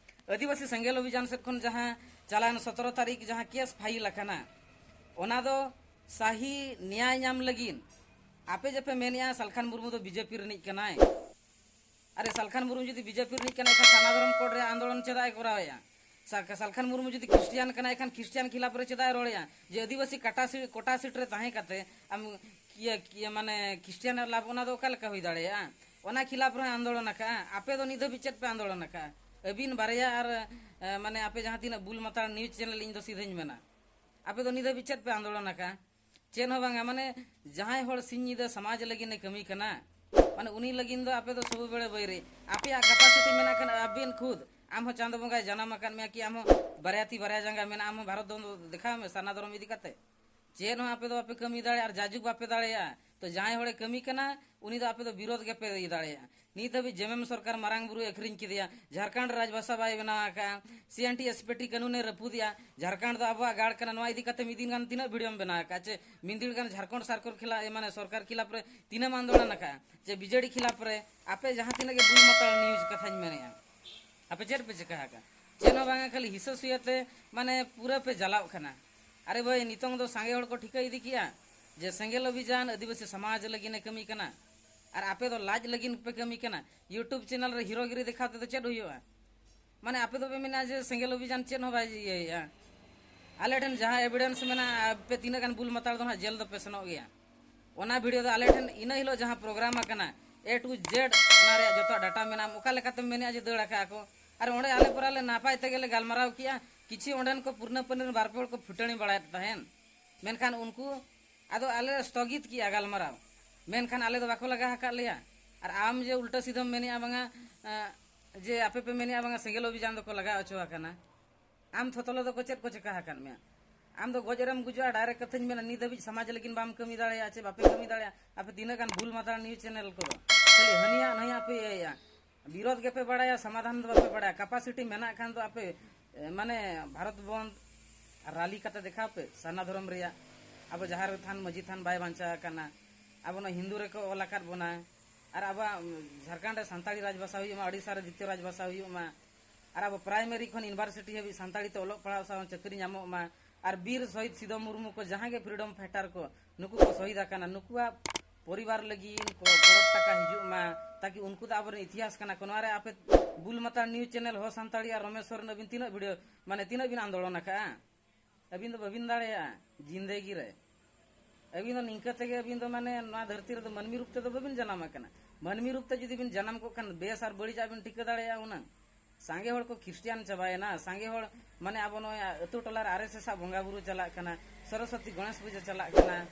ᱟᱹᱫᱤᱵᱟᱹᱥᱤ ᱥᱮᱸᱜᱮᱞ ᱚᱵᱷᱤᱡᱟᱱ ᱥᱮᱫ ᱠᱷᱚᱱ ᱡᱟᱦᱟᱸ ᱪᱟᱞᱟᱣᱮᱱ ᱥᱚᱛᱨᱚ ᱛᱟᱹᱨᱤᱠᱷ ᱡᱟᱦᱟᱸ case file ᱟᱠᱟᱱᱟ, ᱚᱱᱟ ᱫᱚ ᱥᱟᱹᱦᱤ ᱱᱮᱭᱟᱭ ᱧᱟᱢ ᱞᱟᱹᱜᱤᱫ ᱟᱯᱮ ᱡᱮᱯᱮ ᱢᱮᱱᱮᱜᱼᱟ ᱥᱟᱞᱠᱷᱟᱱ ᱢᱩᱨᱢᱩ ᱫᱚ BJP ᱨᱤᱱᱤᱡ ᱠᱟᱱᱟᱭ᱾ ᱟᱨᱮ ᱥᱟᱞᱠᱷᱟᱱ ᱢᱩᱨᱢᱩ ᱡᱩᱫᱤ BJP ᱨᱤᱱᱤᱡ ᱠᱟᱱᱟᱭ, ᱮᱱᱠᱷᱟᱱ ᱥᱟᱨᱱᱟ ᱫᱷᱚᱨᱚᱢ ᱠᱳᱰ ᱨᱮ ᱟᱱᱫᱳᱞᱚᱱ ᱪᱮᱫᱟᱜ ᱮ ᱠᱚᱨᱟᱣᱮᱜᱼᱟ? ᱥᱟ-, ᱥᱟᱞᱠᱷᱟᱱ ᱢᱩᱨᱢᱩ ᱡᱩᱫᱤ ᱠᱷᱨᱤᱥᱴᱤᱭᱟᱱ ᱠᱟᱱᱟᱭ, ᱮᱱᱠᱷᱟᱱ ᱠᱷᱨᱤᱥᱴᱤᱭᱟᱱ ᱠᱷᱤᱞᱟᱯ ᱨᱮ ᱪᱮᱫᱟᱜ ᱮ ᱨᱚᱲᱮᱜᱼᱟ? ᱡᱮ ᱟᱹᱫᱤᱵᱟᱹᱥᱤ ᱠᱟᱴᱟ ᱥᱤ-, ᱠᱳᱴᱟ ᱥᱤᱴ ᱨᱮ ᱛᱟᱦᱮᱸ ᱠᱟᱛᱮ ᱟᱢ ᱤᱭᱟᱹ, ᱤᱭᱟᱹ ᱢᱟᱱᱮ ᱠᱷᱨᱤᱥᱴᱤᱭᱟᱱ ᱞᱟᱵᱷ, ᱚᱱᱟ ᱫᱚ ᱚᱠᱟ ᱞᱮᱠᱟ ᱦᱩᱭ ᱫᱟᱲᱮᱭᱟᱜᱼᱟ? ᱚᱱᱟ ᱠᱷᱤᱞᱟᱯ ᱨᱮᱦᱚᱸ ᱟᱱᱫᱳᱞᱚᱱ ᱟᱠᱟᱜᱼᱟ᱾ ᱟᱯᱮ ᱫᱚ ᱱᱤᱛ ᱫᱷᱟᱹᱵᱤᱡ ᱪᱮᱫ ᱯᱮ ᱟᱱᱫᱳᱞᱚᱱ ᱟᱠᱟᱜᱼᱟ? ᱟᱹᱵᱤᱱ ᱵᱟᱨᱭᱟ ᱟᱨ, ᱮ, ᱢᱟᱱᱮ ᱟᱯᱮ ᱡᱟᱦᱟᱸ ᱛᱤᱱᱟᱹᱜ ᱵᱩᱞ ᱢᱟᱛᱟᱲ news channel, ᱤᱧ ᱫᱚ ᱥᱤᱫᱷᱟᱹᱧ ᱢᱮᱱᱟ, ᱟᱯᱮ ᱫᱚ ᱱᱤᱛ ᱫᱷᱟᱹᱵᱤᱡ ᱪᱮᱫ ᱯᱮ ᱟᱱᱫᱳᱞᱚᱱ ᱟᱠᱟᱜᱼᱟ? ᱪᱮᱫ ᱦᱚᱸ ᱵᱟᱝᱟ᱾ ᱢᱟᱱᱮ ᱡᱟᱦᱟᱸᱭ ᱦᱚᱲ ᱥᱤᱧ ᱧᱤᱫᱟᱹ ᱥᱚᱢᱟᱡᱽ ᱞᱟᱹᱜᱤᱫ ᱮ ᱠᱟᱹᱢᱤ ᱠᱟᱱᱟ, ᱢᱟᱱᱮ ᱩᱱᱤ ᱞᱟᱹᱜᱤᱫ ᱫᱚ ᱟᱯᱮ ᱫᱚ ᱥᱚᱵᱩ ᱵᱮᱲᱮ ᱵᱟᱹᱭᱨᱤ᱾ ᱟᱯᱮᱭᱟᱜ capacity ᱢᱮᱱᱟᱜ ᱠᱷᱟᱱ ᱟᱵᱮᱱ ᱠᱷᱩᱫ, ᱟᱢ ᱦᱚᱸ ᱪᱟᱸᱫᱚ ᱵᱚᱸᱜᱟᱭ ᱡᱟᱱᱟᱢ ᱟᱠᱟᱫ ᱢᱮᱭᱟ ᱠᱤ ᱟᱢ ᱦᱚᱸ ᱵᱟᱨᱭᱟ ᱛᱤ ᱵᱟᱨᱭᱟ ᱡᱟᱸᱜᱟ ᱢᱮᱱᱟᱜᱼᱟ, ᱟᱢ ᱦᱚᱸ ᱵᱷᱟᱨᱚᱛ ᱫᱚ ᱫᱮᱠᱷᱟᱣ ᱢᱮ ᱥᱟᱨᱱᱟ ᱫᱷᱚᱨᱚᱢ ᱤᱫᱤ ᱠᱟᱛᱮ᱾ ᱪᱮᱫ ᱦᱚᱸ ᱟᱯᱮ ᱫᱚ ᱵᱟᱯᱮ ᱠᱟᱹᱢᱤ ᱫᱟᱲᱮᱭᱟᱜᱼᱟ ᱟᱨ ᱡᱟᱡᱩᱜᱽ ᱵᱟᱯᱮ ᱫᱟᱲᱮᱭᱟᱜᱼᱟ᱾ ᱛᱚ ᱡᱟᱦᱟᱸᱭ ᱦᱚᱲᱮ ᱠᱟᱹᱢᱤ ᱠᱟᱱᱟ, ᱩᱱᱤ ᱫᱚ ᱟᱯᱮ ᱫᱚ ᱵᱤᱨᱳᱫᱷ ᱜᱮᱯᱮ ᱤᱭᱟᱹ ᱫᱟᱲᱮᱭᱟᱜᱼᱟ᱾ ᱱᱤᱛ ᱦᱟᱹᱵᱤᱡ ᱡᱮᱢᱮᱢ ᱥᱚᱨᱠᱟᱨ ᱢᱟᱨᱟᱝ ᱵᱩᱨᱩᱭ ᱟᱹᱠᱷᱨᱤᱧ ᱠᱮᱫᱮᱭᱟ, ᱡᱷᱟᱲᱠᱷᱚᱸᱰ ᱨᱟᱡᱽᱵᱷᱟᱥᱟ ᱵᱟᱭ ᱵᱮᱱᱟᱣ ᱟᱠᱟᱫᱼᱟ, C N T S P T ᱠᱟᱹᱱᱩᱱᱮ ᱨᱟᱹᱯᱩᱫᱮᱜᱼᱟ, ᱡᱷᱟᱲᱠᱷᱚᱸᱰ ᱫᱚ ᱟᱵᱚᱣᱟᱜ ᱜᱟᱲ ᱠᱟᱱᱟ, ᱱᱚᱣᱟ ᱤᱫᱤ ᱠᱟᱛᱮ ᱢᱤᱫ ᱫᱤᱱ ᱜᱟᱱ ᱛᱤᱱᱟᱹᱜ ᱵᱷᱤᱰᱤᱭᱳᱢ ᱵᱮᱱᱟᱣ ᱟᱠᱟᱫᱼᱟ? ᱪᱮ ᱢᱤᱫ ᱫᱤᱱ ᱜᱟᱱ ᱡᱷᱟᱲᱠᱷᱚᱸᱰ ᱥᱚᱨᱠᱟᱨ ᱠᱷᱤᱞᱟᱯ, ᱢᱟᱱᱮ ᱥᱚᱨᱠᱟᱨ ᱠᱷᱤᱞᱟᱯ ᱨᱮ ᱛᱤᱱᱟᱹᱜ ᱮᱢ ᱟᱱᱫᱳᱞᱚᱱ ᱟᱠᱟᱫᱼᱟ? ᱪᱮ ᱵᱤᱡᱮᱰᱤ ᱠᱷᱤᱞᱟᱯ ᱨᱮ ᱟᱯᱮ ᱡᱟᱦᱟᱸ ᱛᱤᱱᱟᱹᱜ ᱜᱮ ᱵᱩᱞ ᱢᱟᱛᱟᱞ ᱱᱤᱭᱩᱡᱽ ᱠᱟᱛᱷᱟᱧ ᱢᱮᱱᱮᱫᱼᱟ, ᱟᱯᱮ ᱪᱮᱫ ᱯᱮ ᱪᱤᱠᱟ ᱟᱠᱟᱫᱼᱟ? ᱪᱮᱫ ᱦᱚᱸ ᱵᱟᱝᱟ, ᱠᱷᱟᱹᱞᱤ ᱦᱤᱥᱟᱹ ᱥᱩᱭᱟᱹᱛᱮ ᱢᱟᱱᱮ ᱯᱩᱨᱟᱹ ᱯᱮ ᱡᱟᱞᱟᱣᱜ ᱠᱟᱱᱟ᱾ ᱟᱨᱮ ᱵᱷᱟᱹᱭ, ᱱᱤᱛᱚᱝ ᱫᱚ ᱥᱟᱸᱜᱮ ᱦᱚᱲ ᱠᱚ ᱴᱷᱤᱠᱟᱹ ᱤᱫᱤ ᱠᱮᱜᱼᱟ ᱡᱮ ᱥᱮᱸᱜᱮᱞ ᱚᱵᱷᱤᱡᱟᱱ ᱟᱹᱫᱤᱵᱟᱹᱥᱤ ᱥᱚᱢᱟᱡᱽ ᱞᱟᱹᱜᱤᱫ ᱮ ᱠᱟᱹᱢᱤ ᱠᱟᱱᱟ, ᱟᱨ ᱟᱯᱮ ᱫᱚ ᱞᱟᱡ ᱞᱟᱹᱜᱤᱫ ᱯᱮ ᱠᱟᱹᱢᱤ ᱠᱟᱱᱟ᱾ YouTube ᱪᱮᱱᱮᱞ ᱨᱮ ᱦᱤᱨᱳᱜᱤᱨᱤ ᱫᱮᱠᱷᱟᱣ ᱛᱮᱫᱚ ᱪᱮᱫ ᱦᱩᱭᱩᱜᱼᱟ? ᱢᱟᱱᱮ ᱟᱯᱮ ᱫᱚᱯᱮ ᱢᱮᱱᱟ ᱡᱮ ᱥᱮᱸᱜᱮᱞ ᱚᱵᱷᱤᱡᱟᱱ ᱪᱮᱫ ᱦᱚᱸ ᱵᱟᱭ ᱤᱭᱟᱹᱭᱮᱫᱼᱟ᱾ ᱟᱞᱮ ᱴᱷᱮᱱ ᱡᱟᱦᱟᱸ ᱮᱵᱷᱤᱰᱮᱱᱥ ᱢᱮᱱᱟᱜᱼᱟ, ᱟᱯᱮ ᱛᱤᱱᱟᱹᱜ ᱜᱟᱱ ᱵᱩᱞ ᱢᱟᱛᱟᱞ ᱫᱚ ᱦᱟᱸᱜ ᱡᱮᱞ ᱫᱚᱯᱮ ᱥᱮᱱᱚᱜ ᱜᱮᱭᱟ᱾ ᱚᱱᱟ ᱵᱷᱤᱰᱤᱭᱳ ᱫᱚ ᱟᱞᱮ ᱴᱷᱮᱱ ᱤᱱᱟᱹ ᱦᱤᱞᱳᱜ ᱡᱟᱦᱟᱸ ᱯᱨᱳᱜᱨᱟᱢ ᱟᱠᱟᱱᱟ, A to Z ᱚᱱᱟ ᱨᱮᱭᱟᱜ ᱡᱚᱛᱚ ᱰᱟᱴᱟ ᱢᱮᱱᱟᱜᱼᱟ᱾ ᱚᱠᱟ ᱞᱮᱠᱟᱛᱮᱢ ᱢᱮᱱᱮᱫᱼᱟ ᱡᱮ ᱫᱟᱹᱲ ᱟᱠᱟᱫᱼᱟ ᱠᱚ? ᱟᱨ ᱚᱸᱰᱮ ᱟᱞᱮ ᱯᱚᱨᱟ ᱞᱮ ᱱᱟᱯᱟᱭ ᱛᱮᱜᱮ ᱞᱮ ᱜᱟᱞᱢᱟᱨᱟᱣ ᱠᱮᱜᱼᱟ᱾ ᱠᱤᱪᱷᱩ ᱚᱸᱰᱮᱱ ᱠᱚ ᱯᱩᱨᱱᱟᱹ ᱯᱟᱹᱱᱤᱨ ᱵᱟᱨ ᱯᱮ ᱦᱚᱲ ᱠᱚ ᱯᱷᱩᱴᱟᱹᱱᱤ ᱵᱟᱲᱟᱭᱮᱫ ᱛᱟᱦᱮᱱ, ᱢᱮᱱᱠᱷᱟᱱ ᱩᱱᱠᱩ ᱟᱫᱚ ᱟᱞᱮ ᱞᱮ ᱥᱛᱷᱚᱜᱤᱛ ᱠᱮᱜᱼᱟ ᱜᱟᱞᱢᱟᱨᱟᱣ, ᱢᱮᱱᱠᱷᱟᱱ ᱟᱞᱮ ᱫᱚ ᱵᱟᱠᱚ ᱞᱟᱜᱟ ᱟᱠᱟᱫ ᱞᱮᱭᱟ᱾ ᱟᱨ ᱟᱢ ᱡᱮ ᱩᱞᱴᱟᱹ ᱥᱤᱫᱷᱟᱹᱢ ᱢᱮᱱᱮᱜᱼᱟ ᱵᱟᱝᱟ, ᱮᱸ, ᱡᱮ ᱟᱯᱮ ᱯᱮ ᱢᱮᱱᱮᱜᱼᱟ ᱵᱟᱝᱟ ᱥᱮᱸᱜᱮᱞ ᱚᱵᱷᱤᱡᱟᱱ ᱫᱚᱠᱚ ᱞᱟᱜᱟ ᱦᱚᱪᱚ ᱟᱠᱟᱱᱟ, ᱟᱢ ᱛᱷᱚᱛᱚᱞᱚ ᱫᱚᱠᱚ ᱪᱮᱫ ᱠᱚ ᱪᱮᱠᱟ ᱟᱠᱟᱫ ᱢᱮᱭᱟ? ᱟᱢ ᱫᱚ ᱜᱚᱡ ᱨᱮᱢ ᱜᱩᱡᱩᱜᱼᱟ, direct ᱠᱟᱛᱷᱟᱧ ᱢᱮᱱᱟ, ᱱᱤᱛ ᱦᱟᱹᱵᱤᱡ ᱥᱚᱢᱟᱡᱽ ᱞᱟᱹᱜᱤᱫ ᱵᱟᱢ ᱠᱟᱹᱢᱤ ᱫᱟᱲᱮᱭᱟᱜᱼᱟ ᱪᱮ ᱵᱟᱯᱮ ᱠᱟᱹᱢᱤ ᱫᱟᱲᱮᱭᱟᱜᱼᱟ᱾ ᱟᱯᱮ ᱛᱤᱱᱟᱹᱜ ᱜᱟᱱ ᱵᱩᱞ ᱢᱟᱛᱟᱞ news channel ᱠᱚᱫᱚ ᱠᱷᱟᱹᱞᱤ ᱦᱟᱹᱱᱤᱭᱟᱜ ᱱᱟᱹᱭᱟᱜ ᱯᱮ ᱤᱭᱟᱹᱭᱟ, ᱵᱤᱨᱳᱫᱷ ᱜᱮᱯᱮ ᱵᱟᱲᱟᱭᱟ, ᱥᱚᱢᱟᱫᱷᱟᱱ ᱫᱚ ᱵᱟᱯᱮ ᱵᱟᱲᱟᱭᱟ᱾ capacity ᱢᱮᱱᱟᱜ ᱠᱷᱟᱱ ᱫᱚ ᱟᱯᱮ, ᱮ, ᱢᱟᱱᱮ ᱵᱷᱟᱨᱚᱛ ᱵᱚᱱᱫᱷ rally ᱠᱟᱛᱮ ᱫᱮᱠᱷᱟᱣ ᱯᱮ ᱥᱟᱨᱱᱟ ᱫᱷᱚᱨᱚᱢ ᱨᱮᱭᱟᱜ᱾ ᱟᱵᱚ ᱡᱟᱦᱮᱨ ᱛᱷᱟᱱ ᱢᱟᱹᱡᱷᱤ ᱛᱷᱟᱱ ᱵᱟᱭ ᱵᱟᱧᱪᱟᱣ ᱟᱠᱟᱱᱟ, ᱟᱵᱚ ᱱᱚᱣᱟ ᱦᱤᱱᱫᱩ ᱨᱮᱠᱚ ᱚᱞ ᱟᱠᱟᱫ ᱵᱚᱱᱟ, ᱟᱨ ᱟᱵᱚᱣᱟᱜ, ᱩᱢ, ᱡᱷᱟᱲᱠᱷᱚᱸᱰ ᱨᱮ ᱥᱟᱱᱛᱟᱲᱤ ᱨᱟᱡᱽᱵᱷᱟᱥᱟ ᱦᱩᱭᱩᱜ ᱢᱟ, ᱳᱰᱤᱥᱟ ᱨᱮ ᱫᱤᱛᱤᱭᱚ ᱨᱟᱡᱽᱵᱷᱟᱥᱟ ᱦᱩᱭᱩᱜ ᱢᱟ, ᱟᱨ ᱟᱵᱚ primary ᱠᱷᱚᱱ university ᱦᱟᱹᱵᱤᱡ ᱥᱟᱱᱛᱟᱲᱤ ᱛᱮ ᱚᱞᱚᱜ ᱯᱟᱲᱦᱟᱣ ᱥᱟᱶ ᱪᱟᱹᱠᱨᱤ ᱧᱟᱢᱚᱜ ᱢᱟ, ᱟᱨ ᱵᱤᱨ ᱥᱚᱦᱤᱫ ᱥᱤᱫᱚ ᱢᱩᱨᱢᱩ ᱠᱚ ᱡᱟᱦᱟᱸ ᱜᱮ freedom fighter ᱠᱚ ᱱᱩᱠᱩ ᱠᱚ ᱥᱚᱦᱤᱫ ᱟᱠᱟᱱᱟ, ᱱᱩᱠᱩᱣᱟᱜ ᱯᱚᱨᱤᱵᱟᱨ ᱞᱟᱹᱜᱤᱫ ᱠᱚ ᱠᱚᱨᱳᱲ ᱴᱟᱠᱟ ᱦᱤᱡᱩᱜ ᱢᱟ, ᱛᱟᱠᱤ ᱩᱱᱠᱩ ᱫᱚ ᱟᱵᱚᱨᱮᱱ ᱤᱛᱤᱦᱟᱥ ᱠᱟᱱᱟ ᱠᱚ᱾ ᱱᱚᱣᱟ ᱨᱮ ᱟᱯᱮ ᱵᱩᱞ ᱢᱟᱛᱟᱞ news channel ᱦᱚ ᱥᱟᱱᱛᱟᱲᱤ ᱟᱨ ᱨᱚᱢᱮᱥ ᱥᱚᱨᱮᱱ ᱟᱹᱵᱤᱱ ᱛᱤᱱᱟᱹᱜ video, ᱢᱟᱱᱮ ᱛᱤᱱᱟᱹᱜ ᱵᱤᱱ ᱟᱱᱫᱳᱞᱚᱱ ᱟᱠᱟᱜᱼᱟ? ᱟᱹᱵᱤᱱ ᱫᱚ ᱵᱟᱹᱵᱤᱱ ᱫᱟᱲᱮᱭᱟᱜᱼᱟ ᱡᱤᱱᱫᱮᱜᱤ ᱨᱮ᱾ ᱟᱹᱵᱤᱱ ᱫᱚ ᱱᱤᱝᱠᱟᱹ ᱛᱮᱜᱮ ᱟᱹᱵᱤᱱ ᱫᱚ ᱢᱟᱱᱮ ᱱᱚᱣᱟ ᱫᱷᱟᱹᱨᱛᱤ ᱨᱮᱫᱚ ᱢᱟᱹᱱᱢᱤ ᱨᱩᱯ ᱛᱮᱫᱚ ᱵᱟᱹᱵᱤᱱ ᱡᱟᱱᱟᱢ ᱟᱠᱟᱱᱟ᱾ ᱢᱟᱹᱱᱢᱤ ᱨᱩᱯ ᱛᱮ ᱡᱩᱫᱤ ᱵᱤᱱ ᱡᱟᱱᱟᱢ ᱠᱚᱜ ᱠᱷᱟᱱ ᱵᱮᱥ ᱟᱨ ᱵᱟᱹᱲᱤᱡᱟᱜ ᱵᱤᱱ ᱴᱷᱤᱠᱟᱹ ᱫᱟᱲᱮᱭᱟᱜᱼᱟ ᱩᱱᱟᱹᱝ᱾ ᱥᱟᱸᱜᱮ ᱦᱚᱲ ᱠᱚ ᱠᱷᱨᱤᱥᱴᱤᱭᱟᱱ ᱪᱟᱵᱟᱭᱮᱱᱟ, ᱥᱟᱸᱜᱮ ᱦᱚᱲ ᱢᱟᱱᱮ ᱟᱵᱚ ᱱᱚᱜᱼᱚᱭ ᱟᱹᱛᱩ ᱴᱚᱞᱟ ᱨᱮ ᱟᱨ ᱮᱥ ᱮᱥ ᱟᱜ ᱵᱚᱸᱜᱟ ᱵᱩᱨᱩ ᱪᱟᱞᱟᱜ ᱠᱟᱱᱟ, ᱥᱚᱨᱚᱥᱚᱛᱤ ᱜᱚᱬᱮᱥ ᱯᱩᱡᱟᱹ ᱪᱟᱞᱟᱜ ᱠᱟᱱᱟ᱾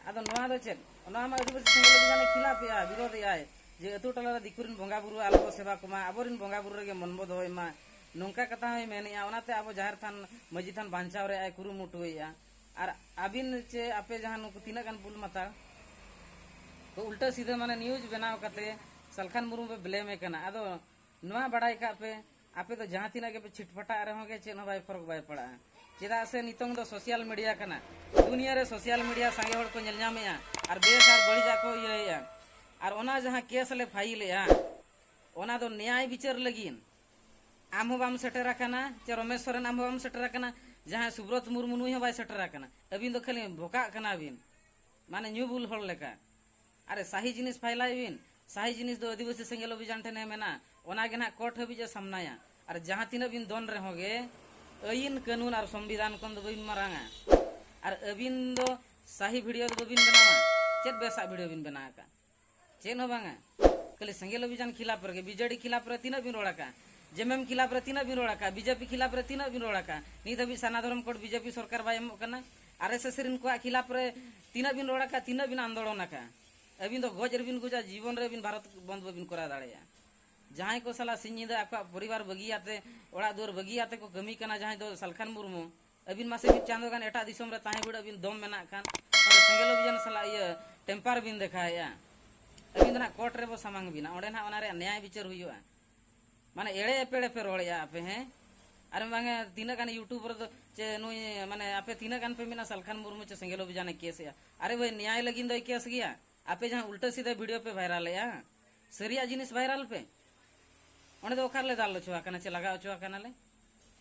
ᱟᱫᱚ ᱱᱚᱣᱟ ᱫᱚ ᱪᱮᱫ? ᱱᱚᱣᱟ ᱢᱟ ᱟᱹᱫᱤᱵᱟᱹᱥᱤ ᱥᱚᱝᱜᱚᱴᱷᱚᱱ ᱡᱟᱦᱟᱸᱭ ᱠᱷᱤᱞᱟᱯ ᱮᱜᱼᱟᱭ, ᱵᱤᱨᱳᱫᱷ ᱮᱜᱼᱟᱭ, ᱡᱮ ᱟᱹᱛᱩ ᱴᱚᱞᱟ ᱨᱮ ᱫᱤᱠᱩ ᱨᱮᱱ ᱵᱚᱸᱜᱟ ᱵᱩᱨᱩ ᱟᱞᱚ ᱠᱚ ᱥᱮᱵᱟ ᱠᱚᱢᱟ, ᱟᱵᱚᱨᱮᱱ ᱵᱚᱸᱜᱟ ᱵᱩᱨᱩ ᱨᱮᱜᱮ ᱢᱚᱱ ᱵᱚ ᱫᱚᱦᱚᱭ ᱢᱟ, ᱱᱚᱝᱠᱟ ᱠᱟᱛᱷᱟ ᱦᱚᱸᱭ ᱢᱮᱱᱮᱜᱼᱟ᱾ ᱚᱱᱟᱛᱮ ᱟᱵᱚ ᱡᱟᱦᱮᱨ ᱛᱷᱟᱱ ᱢᱟᱹᱡᱷᱤ ᱛᱷᱟᱱ ᱵᱟᱧᱪᱟᱣ ᱨᱮᱭᱟᱜ ᱮ ᱠᱩᱨᱩᱢᱩᱴᱩᱭᱮᱜᱼᱟ᱾ ᱟᱨ ᱟᱹᱵᱤᱱ ᱪᱮ ᱟᱯᱮ ᱡᱟᱦᱟᱸ ᱱᱩᱠᱩ ᱛᱤᱱᱟᱹᱜ ᱜᱟᱱ ᱵᱩᱞ ᱢᱟᱛᱟᱞ, ᱛᱚ ᱩᱞᱴᱟᱹ ᱥᱤᱫᱷᱟᱹ ᱢᱟᱱᱮ ᱱᱤᱭᱩᱡᱽ ᱵᱮᱱᱟᱣ ᱠᱟᱛᱮ ᱥᱟᱞᱠᱷᱟᱱ ᱢᱩᱨᱢᱩ ᱯᱮ ᱵᱞᱮᱢᱮ ᱠᱟᱱᱟ᱾ ᱟᱫᱚ ᱱᱚᱣᱟ ᱵᱟᱲᱟᱭ ᱠᱟᱜ ᱯᱮ, ᱟᱯᱮ ᱫᱚ ᱡᱟᱦᱟᱸ ᱛᱤᱱᱟᱹᱜ ᱜᱮᱯᱮ ᱪᱷᱤᱴᱯᱟᱴᱟᱜ ᱨᱮᱦᱚᱸ ᱜᱮ ᱪᱮᱫ ᱦᱚᱸ ᱵᱟᱭ ᱯᱷᱚᱨᱚᱠ ᱵᱟᱭ ᱯᱟᱲᱟᱜᱼᱟ᱾ ᱪᱮᱫᱟᱜ ᱥᱮ ᱱᱤᱛᱚᱝ ᱫᱚ ᱥᱳᱥᱟᱞ ᱢᱤᱰᱤᱭᱟ ᱠᱟᱱᱟ, ᱫᱩᱱᱤᱭᱟᱹ ᱨᱮ ᱥᱳᱥᱟᱞ ᱢᱤᱰᱤᱭᱟ ᱥᱟᱸᱜᱮ ᱦᱚᱲ ᱠᱚ ᱧᱮᱞ ᱧᱟᱢᱮᱜᱼᱟ ᱟᱨ ᱵᱮᱥ ᱟᱨ ᱵᱟᱹᱲᱤᱡᱟᱜ ᱠᱚ ᱤᱭᱟᱹᱭᱮᱜᱼᱟ᱾ ᱟᱨ ᱚᱱᱟ ᱡᱟᱦᱟᱸ ᱠᱮᱥ ᱞᱮ ᱯᱷᱟᱭᱤᱞᱮᱜᱼᱟ, ᱚᱱᱟ ᱫᱚ ᱱᱮᱭᱟᱭ ᱵᱤᱪᱟᱹᱨ ᱞᱟᱹᱜᱤᱫ ᱟᱢ ᱦᱚᱸ ᱵᱟᱢ ᱥᱮᱴᱮᱨ ᱟᱠᱟᱱᱟ, ᱪᱮ ᱨᱚᱢᱮᱥ ᱥᱚᱨᱮᱱ ᱟᱢ ᱦᱚᱸ ᱵᱟᱢ ᱥᱮᱴᱮᱨ ᱟᱠᱟᱱᱟ, ᱡᱟᱦᱟᱸᱭ ᱥᱩᱵᱨᱚᱛ ᱢᱩᱨᱢᱩ ᱱᱩᱭ ᱦᱚᱸ ᱵᱟᱭ ᱥᱮᱴᱮᱨ ᱟᱠᱟᱱᱟ᱾ ᱟᱹᱵᱤᱱ ᱫᱚ ᱠᱷᱟᱹᱞᱤ ᱵᱷᱚᱠᱟᱜ ᱠᱟᱱᱟ ᱵᱤᱱ, ᱢᱟᱱᱮ ᱧᱩ ᱵᱩᱞ ᱦᱚᱲ ᱞᱮᱠᱟ᱾ ᱟᱨᱮ ᱥᱟᱦᱤ ᱡᱤᱱᱤᱥ ᱯᱷᱟᱭᱞᱟᱭ ᱵᱤᱱ, ᱥᱟᱦᱤ ᱡᱤᱱᱤᱥ ᱫᱚ ᱟᱹᱫᱤᱵᱟᱹᱥᱤ ᱥᱮᱸᱜᱮᱞ ᱚᱵᱷᱤᱡᱟᱱ ᱴᱷᱮᱱᱮ ᱢᱮᱱᱟᱜᱼᱟ, ᱚᱱᱟ ᱜᱮ ᱱᱟᱦᱟᱜ ᱠᱳᱨᱴ ᱦᱟᱹᱵᱤᱡ ᱮ ᱥᱟᱢᱱᱟᱭᱟ᱾ ᱟᱨ ᱡᱟᱦᱟᱸ ᱛᱤᱱᱟᱹᱜ ᱵᱤᱱ ᱫᱚᱱ ᱨᱮᱦᱚᱸ ᱜᱮ ᱟᱹᱭᱤᱱ ᱠᱟᱹᱱᱩᱱ ᱟᱨ ᱥᱚᱝᱵᱤᱫᱷᱟᱱ ᱠᱷᱚᱱ ᱫᱚ ᱵᱟᱹᱵᱤᱱ ᱢᱟᱨᱟᱝᱟ᱾ ᱟᱨ ᱟᱹᱵᱤᱱ ᱫᱚ ᱥᱟᱦᱤ ᱵᱷᱤᱰᱤᱭᱳ ᱫᱚ ᱵᱟᱹᱵᱤᱱ ᱵᱮᱱᱟᱣᱟ᱾ ᱪᱮᱫ ᱵᱮᱥᱟᱜ ᱵᱷᱤᱰᱤᱭᱳ ᱵᱤᱱ ᱵᱮᱱᱟᱣ ᱟᱠᱟᱫ? ᱪᱮᱫ ᱦᱚᱸ ᱵᱟᱝᱟ᱾ ᱠᱷᱟᱹᱞᱤ ᱥᱮᱸᱜᱮᱞ ᱚᱵᱷᱤᱡᱟᱱ ᱠᱷᱤᱞᱟᱯ ᱨᱮᱜᱮ, ᱵᱤᱡᱮᱰᱤ ᱠᱷᱤᱞᱟᱯ ᱨᱮ ᱛᱤᱱᱟᱹᱜ ᱵᱤᱱ ᱨᱚᱲ ᱟᱠᱟᱫ? ᱡᱮᱢᱮᱢ ᱠᱷᱤᱞᱟᱯ ᱨᱮ ᱛᱤᱱᱟᱹᱜ ᱵᱤᱱ ᱨᱚᱲ ᱟᱠᱟᱫ? ᱵᱤᱡᱮᱯᱤ ᱠᱷᱤᱞᱟᱯ ᱨᱮ ᱛᱤᱱᱟᱹᱜ ᱵᱤᱱ ᱨᱚᱲ ᱟᱠᱟᱫ? ᱱᱤᱛ ᱦᱟᱹᱵᱤᱡ ᱥᱟᱨᱱᱟ ᱫᱷᱚᱨᱚᱢ ᱠᱳᱰ ᱵᱤᱡᱮᱯᱤ ᱥᱚᱨᱠᱟᱨ ᱵᱟᱭ ᱮᱢᱚᱜ ᱠᱟᱱᱟ᱾ ᱟᱨᱮᱥᱮᱥ ᱨᱮᱱ ᱠᱚᱣᱟᱜ ᱠᱷᱤᱞᱟᱯ ᱨᱮ ᱛᱤᱱᱟᱹᱜ ᱵᱤᱱ ᱨᱚᱲ ᱟᱠᱟᱫ? ᱛᱤᱱᱟᱹᱜ ᱵᱤᱱ ᱟᱱᱫᱳᱞᱚᱱ ᱟᱠᱟᱫ? ᱟᱹᱵᱤᱱ ᱫᱚ ᱜᱚᱡ ᱨᱮᱵᱤᱱ ᱜᱚᱡᱟ, ᱡᱤᱵᱚᱱ ᱨᱮ ᱟᱹᱵᱤᱱ ᱵᱷᱟᱨᱚᱛ ᱵᱚᱱᱫ ᱵᱟᱹᱵᱤᱱ ᱠᱚᱨᱟᱣ ᱫᱟᱲᱮᱭᱟᱜᱼᱟ᱾ ᱡᱟᱦᱟᱸᱭ ᱠᱚ ᱥᱟᱞᱟᱜ ᱥᱤᱧ ᱧᱤᱫᱟᱹ ᱟᱠᱚᱣᱟᱜ ᱯᱚᱨᱤᱵᱟᱨ ᱵᱟᱹᱜᱤᱭᱟᱛᱮ, ᱚᱲᱟᱜ ᱫᱩᱣᱟᱹᱨ ᱵᱟᱹᱜᱤᱭᱟᱛᱮ ᱠᱚ ᱠᱟᱹᱢᱤ ᱠᱟᱱᱟ, ᱡᱟᱦᱟᱸᱭ ᱫᱚ ᱥᱟᱞᱠᱷᱟᱱ ᱢᱩᱨᱢᱩ, ᱟᱹᱵᱤᱱ ᱢᱟᱥᱮ ᱢᱤᱫ ᱪᱟᱸᱫᱳ ᱜᱟᱱ ᱮᱴᱟᱜ ᱫᱤᱥᱚᱢ ᱨᱮ ᱛᱟᱦᱮᱸ ᱵᱤᱱ, ᱟᱹᱵᱤᱱ ᱫᱚᱢ ᱢᱮᱱᱟᱜ ᱠᱷᱟᱱ᱾ ᱚᱸᱰᱮ ᱥᱮᱸᱜᱮᱞ ᱚᱵᱷᱤᱡᱟᱱ ᱥᱟᱞᱟᱜ ᱤᱭᱟᱹ ᱴᱮᱢᱯᱟᱨ ᱵᱤᱱ ᱫᱮᱠᱷᱟᱣᱮᱫᱼᱟ᱾ ᱟᱹᱵᱤᱱ ᱫᱚ ᱱᱟᱦᱟᱜ ᱠᱳᱨᱴ ᱨᱮᱵᱚ ᱥᱟᱢᱟᱝ ᱵᱤᱱᱟ, ᱚᱸᱰᱮ ᱱᱟᱦᱟᱜ ᱚᱱᱟ ᱨᱮᱭᱟᱜ ᱱᱮᱭᱟᱭ ᱵᱤᱪᱟᱹᱨ ᱦᱩᱭᱩᱜᱼᱟ᱾ ᱢᱟᱱᱮ ᱮᱲᱮ ᱮᱯᱮᱲᱮ ᱯᱮ ᱨᱚᱲᱮᱫᱼᱟ ᱟᱯᱮ, ᱦᱮᱸ? ᱟᱨ ᱵᱟᱝ ᱛᱤᱱᱟᱹᱜ ᱜᱟᱱ ᱭᱩᱴᱩᱵᱟᱨ ᱫᱚ ᱪᱮ ᱱᱩᱭ, ᱢᱟᱱᱮ ᱟᱯᱮ ᱛᱤᱱᱟᱹᱜ ᱜᱟᱱ ᱯᱮ ᱢᱮᱱᱟ ᱥᱟᱞᱠᱷᱟᱱ ᱢᱩᱨᱢᱩ ᱪᱮ ᱥᱮᱸᱜᱮᱞ ᱚᱵᱷᱤᱡᱟᱱᱮ ᱠᱮᱥᱮᱜᱼᱟ? ᱟᱨᱮ ᱵᱷᱟᱹᱭ, ᱱᱮᱭᱟᱭ ᱞᱟᱹᱜᱤᱫ ᱫᱚᱭ ᱠᱮᱥ ᱜᱮᱭᱟ᱾ ᱟᱯᱮ ᱡᱟᱦᱟᱸ ᱩᱞᱴᱟᱹ ᱥᱤᱫᱷᱟᱹ ᱵᱷᱤᱰᱤᱭᱳ ᱯᱮ ᱵᱷᱟᱭᱨᱟᱞᱮᱜᱼᱟ, ᱥᱟᱹᱨᱤᱭᱟᱜ ᱡᱤᱱᱤᱥ ᱵᱷᱟᱭᱨᱟᱞ ᱯᱮ᱾ ᱚᱸᱰᱮ ᱫᱚ ᱚᱠᱟ ᱨᱮᱞᱮ ᱫᱟᱞ ᱦᱚᱪᱚ ᱟᱠᱟᱱᱟ ᱪᱮ ᱞᱟᱜᱟᱣ ᱦᱚᱪᱚ ᱟᱠᱟᱱᱟᱞᱮ?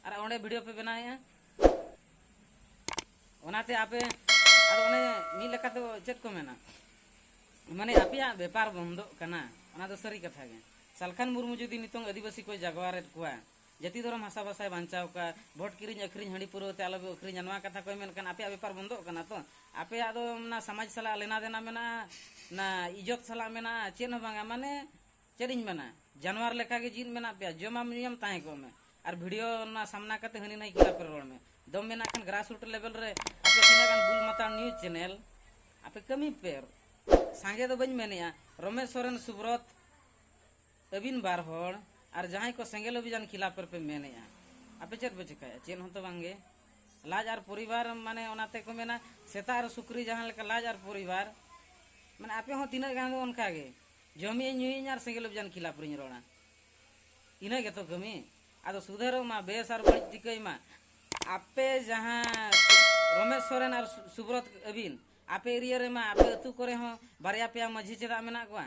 ᱟᱨ ᱚᱸᱰᱮ ᱵᱷᱤᱰᱤᱭᱳ ᱯᱮ ᱵᱮᱱᱟᱣᱮᱫᱼᱟ᱾ ᱚᱱᱟᱛᱮ ᱟᱯᱮ, ᱟᱫᱚ ᱚᱱᱮ ᱢᱤᱫ ᱞᱮᱠᱟ ᱫᱚ ᱪᱮᱫ ᱠᱚ ᱢᱮᱱᱟ, ᱢᱟᱱᱮ ᱟᱯᱮᱭᱟᱜ ᱵᱮᱯᱟᱨ ᱵᱚᱱᱫᱚᱜ ᱠᱟᱱᱟ᱾ ᱚᱱᱟ ᱫᱚ ᱥᱟᱹᱨᱤ ᱠᱟᱛᱷᱟ ᱜᱮ᱾ ᱥᱟᱞᱠᱷᱟᱱ ᱢᱩᱨᱢᱩ ᱡᱩᱫᱤ ᱱᱤᱛᱚᱝ ᱟᱹᱫᱤᱵᱟᱹᱥᱤ ᱠᱚᱭ ᱡᱟᱜᱣᱟᱨᱮᱫ ᱠᱚᱣᱟ, ᱡᱟᱹᱛᱤ ᱫᱷᱚᱨᱚᱢ ᱦᱟᱥᱟ ᱵᱷᱟᱥᱟᱭ ᱵᱟᱧᱪᱟᱣ ᱠᱟᱜ, ᱵᱷᱳᱴ ᱠᱤᱨᱤᱧ ᱟᱹᱠᱷᱨᱤᱧ, ᱦᱟᱺᱰᱤ ᱯᱟᱹᱣᱨᱟᱹ ᱛᱮ ᱟᱞᱚ ᱯᱮ ᱟᱹᱠᱷᱨᱤᱧᱟ, ᱱᱚᱣᱟ ᱠᱟᱛᱷᱟ ᱠᱚᱭ ᱢᱮᱱ ᱠᱷᱟᱱ ᱟᱯᱮᱭᱟᱜ ᱵᱮᱯᱟᱨ ᱵᱚᱱᱫᱚᱜ ᱠᱟᱱᱟ ᱛᱚ? ᱟᱯᱮᱭᱟᱜ ᱫᱚ ᱚᱱᱟ ᱥᱚᱢᱟᱡᱽ ᱥᱟᱞᱟᱜ ᱞᱮᱱᱟ ᱫᱮᱱᱟ ᱢᱮᱱᱟᱜᱼᱟ, ᱚᱱᱟ ᱤᱡᱽᱡᱚᱛ ᱥᱟᱞᱟᱜ ᱢᱮᱱᱟᱜᱼᱟ, ᱪᱮᱫ ᱦᱚᱸ ᱵᱟᱝᱟ᱾ ᱢᱟᱱᱮ ᱪᱮᱫ ᱤᱧ ᱢᱮᱱᱟ, ᱡᱟᱱᱣᱟᱨ ᱞᱮᱠᱟ ᱜᱮ ᱡᱤᱣᱤᱫ ᱢᱮᱱᱟᱜ ᱯᱮᱭᱟ, ᱡᱚᱢᱟᱢ ᱧᱩᱭᱟᱢ ᱛᱟᱦᱮᱸ ᱠᱚᱜ ᱢᱮ, ᱟᱨ ᱵᱷᱤᱰᱤᱭᱳ ᱚᱱᱟ ᱥᱟᱢᱱᱟ ᱠᱟᱛᱮ ᱦᱟᱹᱱᱤ ᱱᱟᱹᱭ ᱠᱷᱤᱞᱟᱯ ᱨᱮ ᱨᱚᱲ ᱢᱮ᱾ ᱫᱚᱢ ᱢᱮᱱᱟᱜ ᱠᱷᱟᱱ ᱜᱨᱟᱥ ᱨᱩᱴ ᱞᱮᱵᱮᱞ ᱨᱮ ᱟᱯᱮ ᱛᱤᱱᱟᱹᱜ ᱜᱟᱱ ᱵᱩᱞ ᱢᱟᱛᱟᱞ ᱱᱤᱭᱩᱡᱽ ᱪᱮᱱᱮᱞ ᱟᱯᱮ ᱠᱟᱹᱢᱤ ᱯᱮ᱾ ᱥᱟᱸᱜᱮ ᱫᱚ ᱵᱟᱹᱧ ᱢᱮᱱᱮᱜᱼᱟ, ᱨᱚᱢᱮᱥ ᱥᱚᱨᱮᱱ, ᱥᱩᱵᱨᱚᱛ, ᱟᱹᱵᱤᱱ ᱵᱟᱨ ᱦᱚᱲ ᱟᱨ ᱡᱟᱦᱟᱸᱭ ᱠᱚ ᱥᱮᱸᱜᱮᱞ ᱚᱵᱷᱤᱡᱟᱱ ᱠᱷᱤᱞᱟᱯ ᱨᱮᱯᱮ ᱢᱮᱱᱮᱜᱼᱟ, ᱟᱯᱮ ᱪᱮᱫ ᱯᱮ ᱪᱮᱠᱟᱭᱟ? ᱪᱮᱫ ᱦᱚᱸᱛᱚ ᱵᱟᱝᱜᱮ᱾ ᱞᱟᱡ ᱟᱨ ᱯᱚᱨᱤᱵᱟᱨ, ᱢᱟᱱᱮ ᱚᱱᱟ ᱛᱮᱠᱚ ᱢᱮᱱᱟ ᱥᱮᱛᱟ ᱟᱨ ᱥᱩᱠᱨᱤ ᱡᱟᱦᱟᱸ ᱞᱮᱠᱟ ᱞᱟᱡ ᱟᱨ ᱯᱚᱨᱤᱵᱟᱨ, ᱢᱟᱱᱮ ᱟᱯᱮ ᱦᱚᱸ ᱛᱤᱱᱟᱹᱜ ᱜᱟᱱ ᱫᱚ ᱚᱱᱠᱟ ᱜᱮ, ᱡᱚᱢᱮᱜ ᱟᱹᱧ ᱧᱩᱭᱮᱜ ᱟᱹᱧ ᱟᱨ ᱥᱮᱸᱜᱮᱞ ᱚᱵᱷᱤᱡᱟᱱ ᱠᱷᱤᱞᱟᱯ ᱨᱤᱧ ᱨᱚᱲᱟ᱾ ᱤᱱᱟᱹ ᱜᱮᱛᱚ ᱠᱟᱹᱢᱤ᱾ ᱟᱫᱚ ᱥᱩᱫᱷᱟᱹᱨᱚᱜ ᱢᱟ, ᱵᱮᱥ ᱟᱨ ᱵᱟᱹᱲᱤᱡ ᱴᱷᱤᱠᱟᱹᱭ ᱢᱟ᱾ ᱟᱯᱮ ᱡᱟᱦᱟᱸ ᱨᱚᱢᱮᱥ ᱥᱚᱨᱮᱱ ᱟᱨ ᱥᱩ- ᱥᱩᱵᱨᱚᱛ ᱟᱹᱵᱤᱱ, ᱟᱯᱮ ᱮᱨᱤᱭᱟ ᱨᱮᱢᱟ, ᱟᱯᱮ ᱟᱹᱛᱩ ᱠᱚᱨᱮ ᱦᱚᱸ ᱵᱟᱨᱭᱟ ᱯᱮᱭᱟ ᱢᱟᱹᱡᱷᱤ ᱪᱮᱫᱟᱜ ᱢᱮᱱᱟᱜ ᱠᱚᱣᱟ?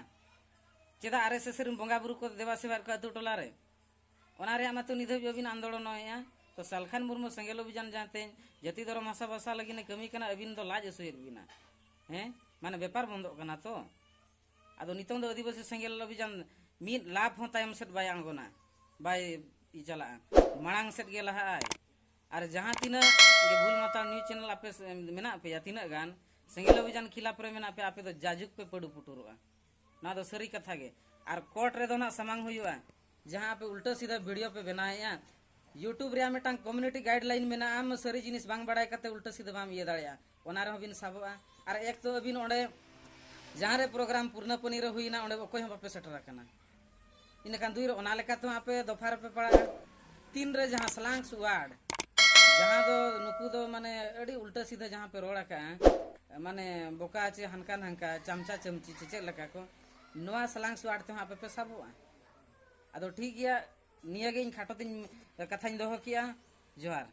ᱪᱮᱫᱟᱜ ᱟᱨ ᱮᱥ ᱮᱥ ᱨᱮᱱ ᱵᱚᱸᱜᱟ ᱵᱩᱨᱩ ᱠᱚ ᱫᱮᱵᱟ ᱥᱮᱵᱟᱭᱮᱫ ᱠᱚᱣᱟ ᱟᱹᱛᱩ ᱴᱚᱞᱟ ᱨᱮ? ᱚᱱᱟ ᱨᱮᱭᱟᱜ ᱢᱟᱛᱚ ᱱᱤᱛ ᱫᱷᱟᱹᱵᱤᱡ ᱵᱟᱹᱵᱤᱱ ᱟᱱᱫᱳᱞᱚᱱᱚᱜᱼᱟ᱾ ᱛᱚ ᱥᱟᱞᱠᱷᱟᱱ ᱢᱩᱨᱢᱩ ᱥᱮᱸᱜᱮᱞ ᱚᱵᱷᱤᱡᱟᱱ ᱡᱟᱦᱟᱸ ᱛᱮᱦᱮᱧ ᱡᱟᱹᱛᱤ ᱫᱷᱚᱨᱚᱢ ᱦᱟᱥᱟ ᱵᱷᱟᱥᱟ ᱞᱟᱹᱜᱤᱫ ᱮ ᱠᱟᱹᱢᱤ ᱠᱟᱱᱟ, ᱟᱹᱵᱤᱱ ᱫᱚ ᱞᱟᱡ ᱟᱹᱥᱩᱭᱮᱫ ᱵᱤᱱᱟ᱾ ᱦᱮᱸ, ᱢᱟᱱᱮ ᱵᱮᱯᱟᱨ ᱵᱚᱱᱫᱚᱜ ᱠᱟᱱᱟ ᱛᱚ᱾ ᱟᱫᱚ ᱱᱤᱛᱚᱝ ᱫᱚ ᱟᱹᱫᱤᱵᱟᱹᱥᱤ ᱥᱮᱸᱜᱮᱞ ᱚᱵᱷᱤᱡᱟᱱ ᱢᱤᱫ ᱞᱟᱯ ᱦᱚᱸ ᱛᱟᱭᱚᱢ ᱥᱮᱫ ᱵᱟᱭ ᱟᱬᱜᱚᱱᱟ, ᱵᱟᱭ ᱪᱟᱞᱟᱜᱼᱟ, ᱢᱟᱲᱟᱝ ᱥᱮᱫ ᱜᱮ ᱞᱟᱦᱟᱜᱼᱟᱭ᱾ ᱟᱨ ᱡᱟᱦᱟᱸ ᱛᱤᱱᱟᱹᱜ ᱜᱮ ᱵᱷᱩᱞ ᱢᱟᱛᱟᱞ ᱱᱤᱭᱩᱡᱽ ᱪᱮᱱᱮᱞ ᱟᱯᱮ ᱥᱮ- ᱢᱮᱱᱟᱜ ᱯᱮᱭᱟ, ᱛᱤᱱᱟᱹᱜ ᱜᱟᱱ ᱥᱮᱸᱜᱮᱞ ᱚᱵᱷᱤᱡᱟᱱ ᱠᱷᱤᱞᱟᱯ ᱨᱮ ᱢᱮᱱᱟᱜ ᱯᱮᱭᱟ, ᱟᱯᱮ ᱫᱚ ᱡᱟᱡᱩᱜᱽ ᱯᱮ ᱯᱟᱹᱰᱩ ᱯᱩᱴᱩᱨᱚᱜᱼᱟ᱾ ᱱᱚᱣᱟ ᱫᱚ ᱥᱟᱹᱨᱤ ᱠᱟᱛᱷᱟ ᱜᱮ᱾ ᱟᱨ ᱠᱳᱨᱴ ᱨᱮᱫᱚ ᱱᱟᱜ ᱥᱟᱢᱟᱝ ᱦᱩᱭᱩᱜᱼᱟ᱾ ᱡᱟᱦᱟᱸ ᱟᱯᱮ ᱩᱞᱴᱟᱹ ᱥᱤᱫᱷᱟᱹ ᱵᱷᱤᱰᱤᱭᱳ ᱯᱮ ᱵᱮᱱᱟᱣᱮᱫᱼᱟ, YouTube ᱨᱮᱭᱟᱜ ᱢᱤᱫᱴᱟᱝ ᱠᱚᱢᱤᱭᱩᱱᱤᱴᱤ ᱜᱟᱭᱤᱰᱞᱟᱭᱤᱱ ᱢᱮᱱᱟᱜᱼᱟ, ᱟᱢ ᱥᱟᱹᱨᱤ ᱡᱤᱱᱤᱥ ᱵᱟᱝ ᱵᱟᱲᱟᱭ ᱠᱟᱛᱮ ᱩᱞᱴᱟᱹ ᱥᱤᱫᱷᱟᱹ ᱵᱟᱢ ᱤᱭᱟᱹ ᱫᱟᱲᱮᱭᱟᱜᱼᱟ, ᱚᱱᱟ ᱨᱮᱦᱚᱸ ᱵᱤᱱ ᱥᱟᱵᱚᱜᱼᱟ᱾ ᱟᱨ ᱮᱠ ᱛᱚ ᱟᱹᱵᱤᱱ ᱚᱸᱰᱮ ᱡᱟᱦᱟᱸ ᱨᱮ ᱯᱨᱳᱜᱨᱟᱢ ᱯᱩᱨᱱᱟᱯᱚᱱᱤ ᱨᱮ ᱦᱩᱭᱱᱟ, ᱚᱸᱰᱮ ᱚᱠᱚᱭ ᱦᱚᱸ ᱵᱟᱯᱮ ᱥᱮᱴᱮᱨ ᱟᱠᱟᱱᱟ᱾ ᱤᱱᱟᱹᱠᱷᱟᱱ ᱫᱩᱭ ᱨᱮ ᱚᱱᱟ ᱞᱮᱠᱟ ᱛᱮᱦᱚᱸ ᱟᱯᱮ ᱫᱚᱯᱷᱟ ᱨᱮᱯᱮ ᱯᱟᱲᱟᱜᱼᱟ᱾ ᱛᱤᱱ ᱨᱮ ᱡᱟᱦᱟᱸ ᱥᱞᱟᱝᱥ ᱣᱟᱨᱰ, ᱡᱟᱦᱟᱸ ᱫᱚ ᱱᱩᱠᱩ ᱫᱚ ᱢᱟᱱᱮ ᱟᱹᱰᱤ ᱩᱞᱴᱟᱹ ᱥᱤᱫᱷᱟᱹ ᱡᱟᱦᱟᱸ ᱯᱮ ᱨᱚᱲ ᱟᱠᱟᱜᱼᱟ, ᱢᱟᱱᱮ ᱵᱚᱠᱟ ᱪᱮ ᱦᱟᱱᱠᱟ ᱱᱟᱝᱠᱟ, ᱪᱟᱢᱪᱟ ᱪᱟᱢᱪᱤ ᱪᱮ ᱪᱮᱫ ᱞᱮᱠᱟ ᱠᱚ, ᱱᱚᱣᱟ ᱥᱞᱟᱝᱥ ᱣᱟᱨᱰ ᱛᱮᱦᱚᱸ ᱟᱯᱮ ᱯᱮ ᱥᱟᱵᱚᱜᱼᱟ᱾ ᱟᱫᱚ ᱴᱷᱤᱠ ᱜᱮᱭᱟ, ᱱᱤᱭᱟᱹ ᱜᱮ ᱤᱧ ᱠᱷᱟᱴᱚ ᱛᱤᱧ ᱠᱟᱛᱷᱟᱧ ᱫᱚᱦᱚ ᱠᱮᱜᱼᱟ᱾ ᱡᱚᱦᱟᱨ᱾